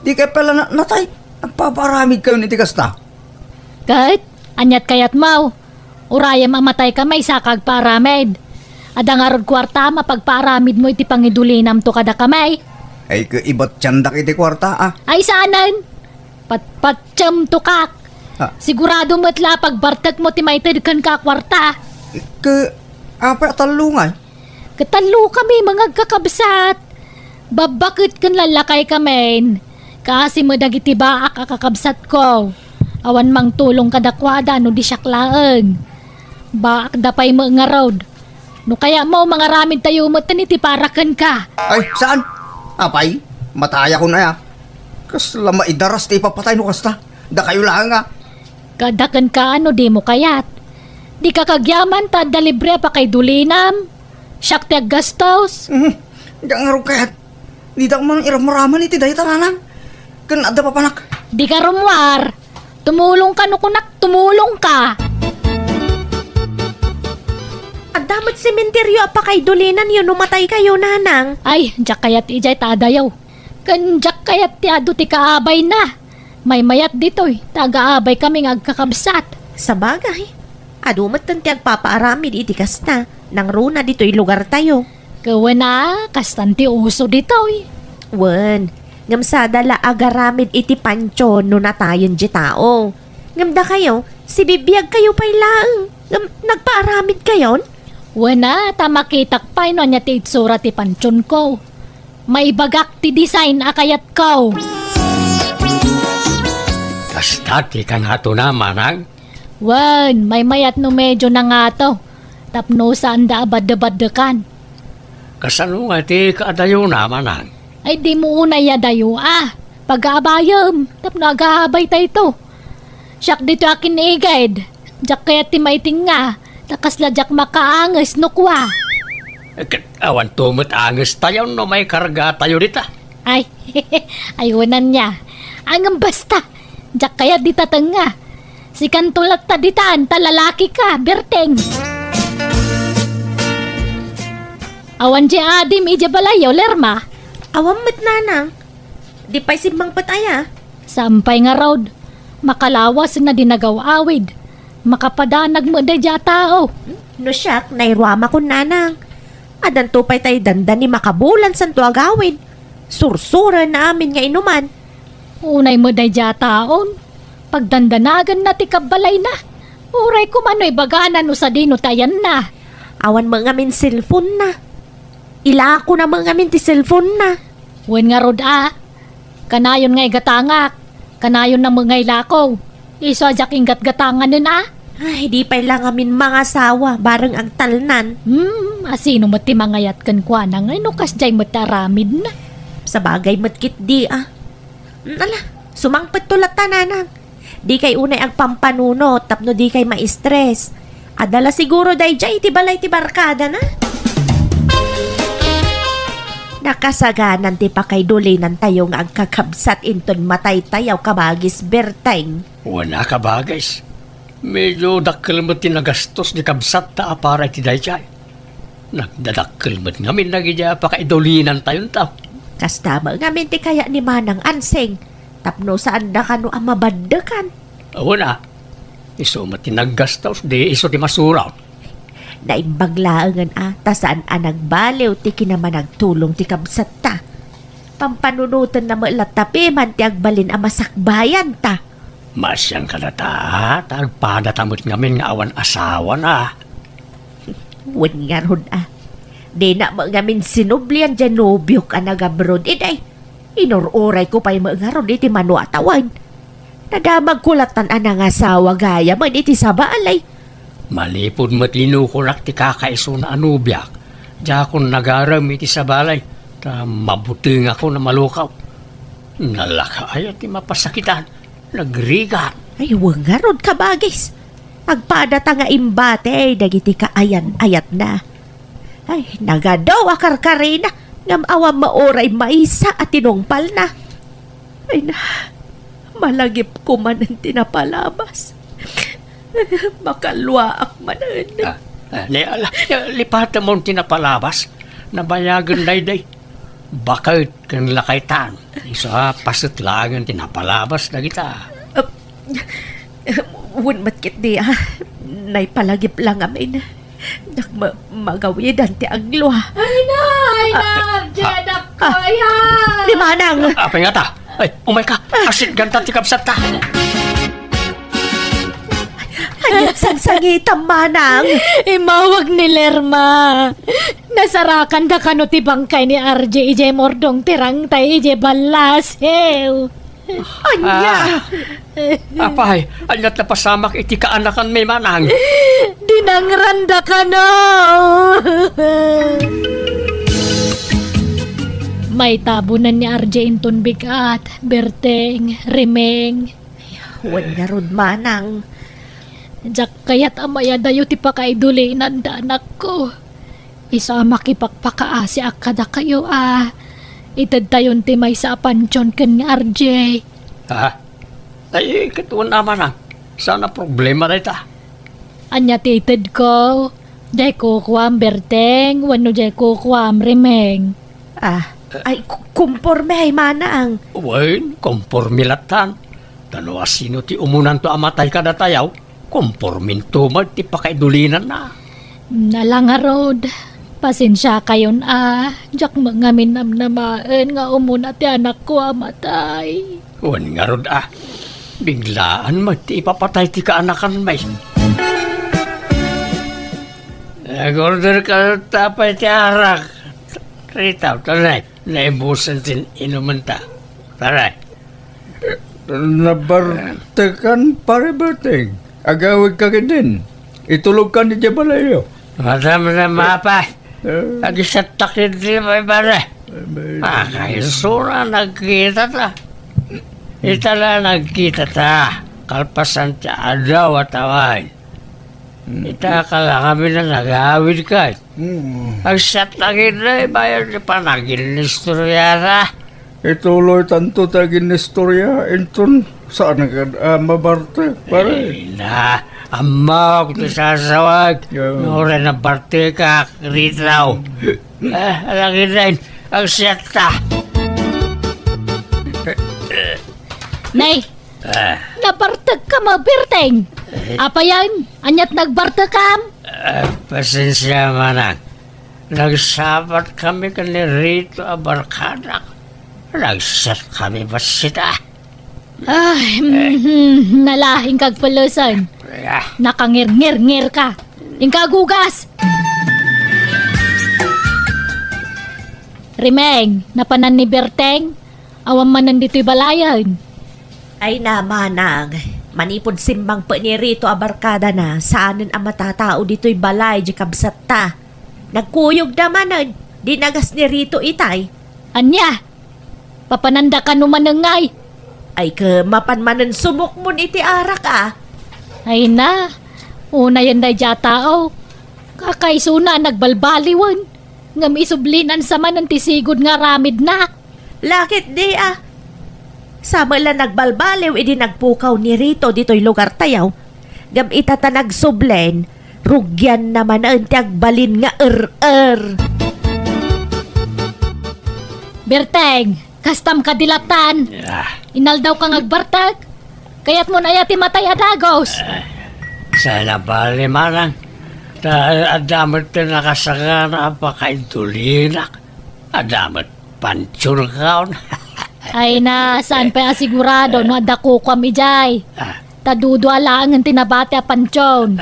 Dikay pay la na-, natay. Agpapaaramidkayon iti kasta. Ket, aniat kayatmo? Urayem a mataykami, saka agpaaramid. Adda ngarud kuarta a mapagpaaramidmo iti pangidulinamto kadakami? Ay, ket ibatiandak iti kuarta, a. Ay, saanen? Patpatiemto kak. Ah. Sigurado met la a pagbartekmo ti maited kenka a kuarta. Ket apay a tallo ngay? Ket tallokami met nga agkakabsat. Babbaket ken lallakaykami. Kaasi met dagiti baak a kakabsatko. Awan mangtulong kadakuada no di siak laeng. Baakda pay met ngarud. No kayatmo, mangaramidtayo metten iti para kenka. Ay, saan? Apay, matayakon aya. Kasla maidaras ti ipapatay no kasta. Dakayo laeng a. Kada kenka no dimo kayat. Dika kagyaman ta adda libre a pakaidulinam. Siak ti aggastos. Mhm. Diak ngarud kayat. Didak man iramraman iti dayta, nanang. Ken adda papanak. Dika rummuar. Tumulongka no kunak, tumulongka. Adda met sementeryo a pakaidulinanyo no mataykayo, nanang. Ay, diak kayat idiay ta adayo. Ken diak kayat ti adu ti kaabayna. Maymayat ditoy, ta agaabaykami nga agkakabsat. Sabagay, adu metten ti agpapaaramid iti kasta, nangruna ditoy lugartayo. Ket wen a, kastan ti uso ditoy. Wen, ngem sada la agaramid iti pantion no natayen ti tao. Ngem dakayo, sibibiagkayo pay laeng, ngem nagpaaramidkayon? Wen a, ta makitak pay no ania ti itsura ti pantionko. Maibagak ti design a kayatko. Kasta ti kangatona, manang? Wen, maymayat no medyo nangato, tapno saanda a baddebaddekan. Kasano nga ti kaadayona, manang? Ay, dimo unay adayo a. Pagaabayem, tapno agaabaytayto. Siak ditoy a kiniged. Diak kayat ti maitinga, ta kasla diak makaanges no kua. Ket awanto met angestayo no maikargatayo dita. Ay, ay, wen ania. Ngem basta, diak kayat dita tengnga. Sikanto latta ditan, ta lalakika, Berteng. Awan diay adim idiay balayyo, Lerma? Awan met, nanang. Di pay simmangpet aya? Saan pay ngarud? Makalawas na di nagaw-awid. Makapadanag met daydiay a tao. Hmm? No siak, nairuamakon, nanang. Addanto pay tay dandani makabulan santo agawid. Sursuren na amin nga inuman. Unay met daydiay a taon. Pagdandanaganna ti kabbalayna. Uray koma no ibagana no sadino ti ayanna. Awan met ngamin cellphone-na. Ilakona met ngamin ti cellphone-na. Wen ngarud a, kanayon nga igatangak, kanayonna met nga ilako. Isu a diak inggatgatanganen a. Ay, di pay la ngamin mangasawa, bareng agtalnan. Hmm, a sino met ti mangayat kenkuana ngay no kasdiay met ti aramidna? Sabagay met ketdi a. Hmm, ala, sumangpetto latta, nanang. Dikay unay agpampanunot tapno dikay ma-stress. Adda la siguro daydiay iti balay ti barkadana. Nakasaganan ti pakaidulinantayo nga agkakabsat inton mataytayo, kabagis Berteng. Wen a, kabagis. Medyo dakkel met ti nagastos ti kabsatta a para iti daydiay. Nagdadakkel met ngamin dagiti a pakaidulinantayonto. Kasta met ngamin ti kayat ni Manang Ansing, tapno saanda kano a mabaddekan. Wen a, isu met ti naggastos, di isu ti masuron. Naimbag laengen a, ta saan a nagbaliw ti kinamanagtulong ti kabsatta. Pampanunotenna met latta piman ti agbalin a masakbayanta. Maasian kadata, ta agpadata met ngamin nga awan asawana. Wen ngarud a. Dina met ngamin sinublian diay nobiok a nagabroad idiay. Inur-urayko pay met ngarud iti mano a tawen. Nadamagko lattan a nangasawa gayamen iti sabali. Malipud met linukonak ti kakaisuna a nobiak, diakon nagarem iti sabali, ta mabutengakon a malukaw. Nalaka aya ti mapasakitan, nagrigat. Ay, wen ngarud, kabagis. Agpadata nga imbati dagiti kaayan-ayatna. Ay, nagadu a karkarina, ngem awan met uray maysa a tinungpalna. Ay na, malagipko manen ti napalabas. Makaluaak manen. Ah, ah, ni, ala, lipatemon ti napalabas. Nabayagen daydi. Baket ken lakaytan. Isu a paset laengen ti napalabas dagita. Ah, wen met ketdi, ah. Naipalagip la ngamin. Diak ma-, magawidan ti aglua. Ay na! Ay na! Ah, Arjie, ah, anak ko, ah. Ay, ah! Ni Manang! Apay ngata? Ay, umayka! Asitganta ti kabsatta! Ania't sangsangitam, Manang? Immawag ni Lerma. Nasarakanda kano ti bangkay ni Arjie idiay murdong ti rangtay idiay ballasiw. Ania? Ah. Apay, ania't napasamak iti kaanakanmi, Manang? Dinangranda kano. Maitabonan ni Arjie inton bigat, Berteng, Rimeng. Wen ngarud, Manang. Diak kayat a mayadayo ti pakaidulinanda, anakko. Isu a makipakpakaasiak kadakayo a itedtayon ti maysa a pantion ken ni Arjie. Ha? Ay, ket wen a, Manang. Saan a problema dayta? Ania ti itedko? Diay kukuam, Berteng, wenno diay kukuam, Rimeng? Ah, ay, ku-, kumpormi, Manang. Wen, kumpormi lattan. Ta no asino ti umunanto a matay kadatayo, kumporminto met ti pakaidulinanna. Ala ngarud, pasensiakayon a, diak met ngamin namnamaen nga umuna ti anakko a matay. Wen ngarud a, biglaan met ti ipapatay ti kaanakanmi. Nag-order ka ta pay ti arak. Rita, tanay, naibusan ti inumenta. Tanay. Nabartekan, Pare Berteng. Agawidka ketdin. Itulogkan idiay balayyo. Madam na mapa. Eh. Agisattak iti, pare. Eh, may- Ah, kaisuna nagkita ta. Ita la nagkita ta. Kalpasan ti adaw a tawen. Hmm. Ita kala kami na nagawid ka. Hmm. Agsattak iti, bayan ti panagin istorya ta. Ituloy tanto ti aginnistorya, inton saan nga, ah, mabartek, pare? Ay na, ammok ti sasawag. Yeah. No, uray nabartekak, Ritaw. Eh, alagiden, agsiatta. Nay, ah, nabartek ka, mabartek. Eh. Apayan, ania't nagbartek kam? Ah, pasensia, manang. Nagsabat kami ken ni Rito a barkadak. Nagset kami bassit a. Ay, mhm, nalaing kagpulusan. Ah. Nakangirngirngir ka. Inka agugas! Rimeng, napanan ni Berteng? Awan manen ditoy balayen. Ay na, manang, manipud simmangpet ni Rito a barkadana, saanen a matatao ditoy balay di kabsatta. Nagkuyogda manen, di nagas ni Rito itay. Ania? Papananda kano manen ngay? Ay, ke, mapan manen sumukmon iti arak, a. Ay na, unayen daydiay a tao. Kakaisuna a nagbalbaliwen. Ngem isublinan sa manen ti sigud nga aramidna. Laketdi a. Sa met la nagbalbaliw idi nagpukaw ni Rito ditoy lugartayo. Ngem ita ta nagsublen, rugianna manen ti agbalin nga er-er. Berteng, kastam kadi lattan. Ah. Inaldaw ka nga agbartek. Kayatmon aya ti matay a dagus? Ah, saan a bali, manang. Ta adda met ti nakasagana a pakaidulina. Adda met pantiolkaon. Ay na, saan pay a sigurado no adda kukuam idiay? Ah. Ta dudua laengen ti nabati a pantion.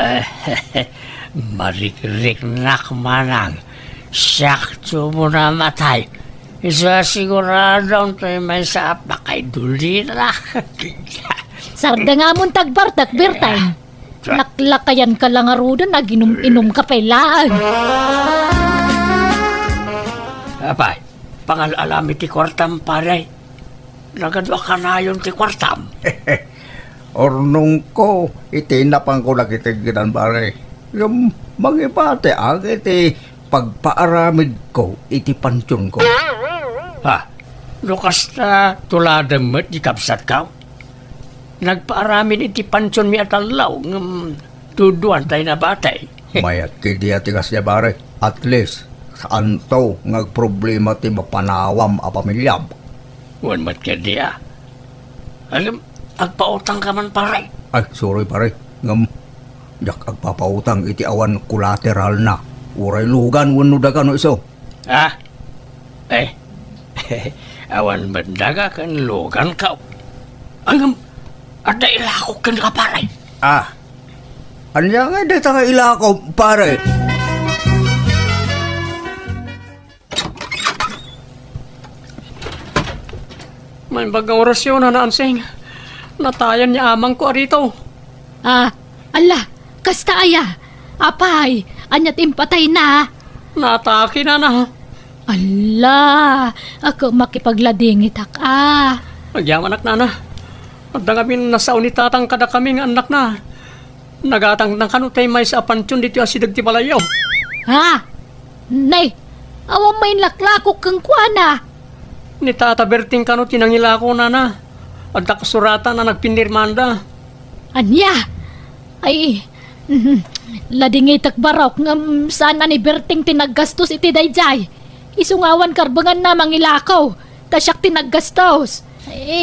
Marikriknak manang. Siak ti umuna a matay. Isu a siguradon ti maysa a pakaidulina. Sardengamon ti agbartek, Berteng. Ah. Laklakayan ka la ngaruden, aginum-inum ka pay laeng. Apay, pangal-alami ti kuartam, pare. Nagadu a kanayon ti kuartam. Urnongko iti napanko dagiti gidan, pare. Ngem mangibatiak iti pagpaaramidko iti pansionko. Ha? No kasta, tuladem met di kabsatko? Nagpaaramid iti pansionmi a tallo, ngem duduan tay nabati. Mayat kadi ti kasdiay, pare. At least, saanto nga agproblema ti mapanawam a pamiliam. Wen met kadi, a. Ngem, agpautangka man, pare. Ay, sorry, pare. Ngem, diak agpapautang iti awan kolateralna. Uray lugan wenno daga no isu. Ah? Eh, awan met daga ken luganko. Ngem, adda ilakok kenka, pare. Ah, ania ngay dayta nga ilakok, pare? Naimbag nga orasyon, Nana Ansing. Natayan ni amangko a rito. Ah, ala, kasta aya? Apay, ania ti impatayna? Naatake, Nana. Ala, ako makipagladingitak, a. Agyamanak, Nana. Adda ngamin nasao ni Tatang kadakami nga annakna. Nagatangna kano tay maysa a pansion ditoy asideg ti balayyo. Ha? Nay, awan main laklakok kenkuana. Ni Tata Berting kano ti nangilako, Nana. Adda kasuratan a nagpinirmanda. Ania? Ay, mhm. Ladingitek, barok, ngem saan a ni Berting ti naggastos iti daydiay. Isu nga awan karbenganna mangilako, ta siak ti naggastos.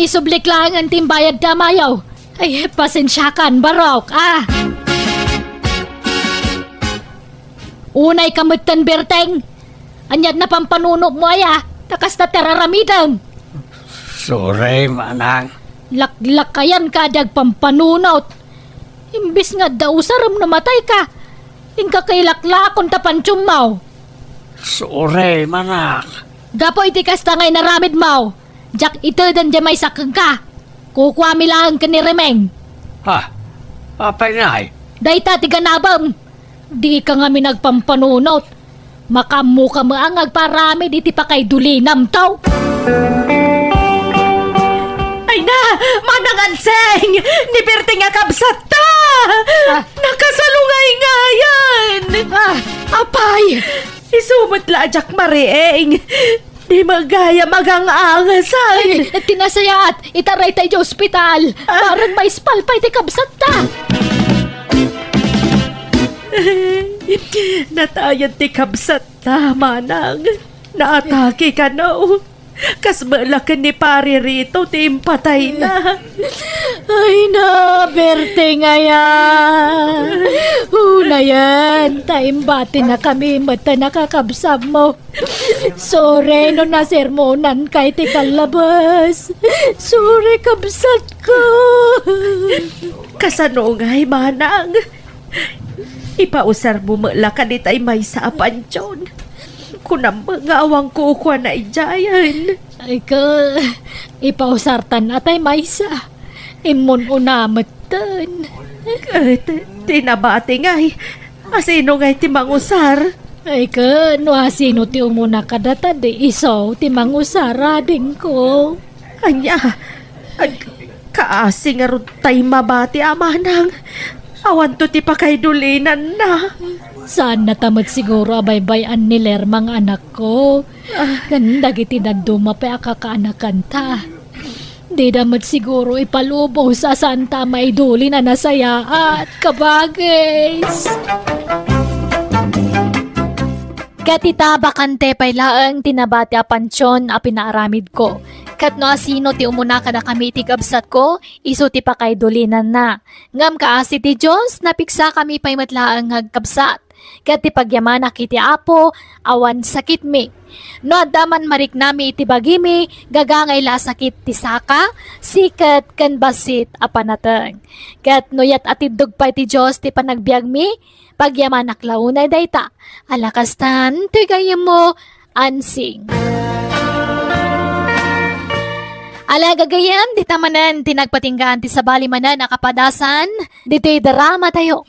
Isublik laengen ti imbayadda a mayo. Ay, pasensiakan, barok, a. Unayka metten, Berting. Ania ti napampanunotmo aya, ta kasta ti ar-aramidem? Sorry, manang. Laklakayanka a di agpampanunot. Imbes nga adda usarem no matayka, inka kay laklakon ta pansionmo. Sorry, manang. Gapu iti kasta nga inaramidmo, diak iteden diay maysa kenka. Kukuami laeng ken ni Remeng. Ha? Apay ngay? Dayta ti ganabem. Dika ngamin agpampanunot. Makaammoka met nga agparamid iti pakaidulinam, taw. Ay na, Manang Ansing! Ni Berting a kabsatta! Ah. Nakasalungayngayan! Ah, apay! Isu met la a diak mariing. Di met gayam agang-angasan. Ay, ti nasayaat, itaray tay iti ospital. Ah. Bareng maispal pay ti kabsatta. Natayan ti kabsatta, manang. Naatake kano. Kas met la ken ni Pari Rito ti impatayna. Ay na, Berting aya. Unayen, ta imbatinakami met a nakakabsatmo. Sorry no nasermonanka iti kallabas. Sorry, kabsatko. Kasano ngay, manang? Ipausarmo met la kaditay maysa a pansion. Kunam nga awan kukuana idiayen. Ay, ka, ipausartan atay maysa. Immun-una metten. Ket ti nabati ngay, asino ngay ti mangusar? Ay, ket no asino ti umuna kadata, di isu ti mangusar, adingko. Ania? Ag-, kaasi ngarud tay mabati a manang. Awanto ti pakaidulinanna. Saannata met siguro a baybay-an ni Lerma nga anakko. Ah. Ken dagiti dadduma pay a kakaanakanta. Dida met siguro ipalubos a saanta a maidulin a nasayaat, kabagis. Ket ita, bakante pay laeng ti nabati a pansion a pinaaramidko. Ket no asino ti umuna kadakami iti kabsatko, isu ti pakaidulinanna. Ngem kaasi ti Dios, napiksakami pay met laeng nga agkabsat. Ket ti pagyamanak iti Apo, awan sakitmi. No adda man mariknami iti bagimi, gagangay la a sakit ti saka, siket, ken bassit a panateng. Ket no yat-, atiddog pay ti Dios ti panagbiagmi, pagyamanak la unay dayta. Ala kastan, toy gayyemmo, Ansing. Ala gagayyem, dita manen ti nagpatinggaan ti sabali manen a kapadasan, ditoy drama tayo.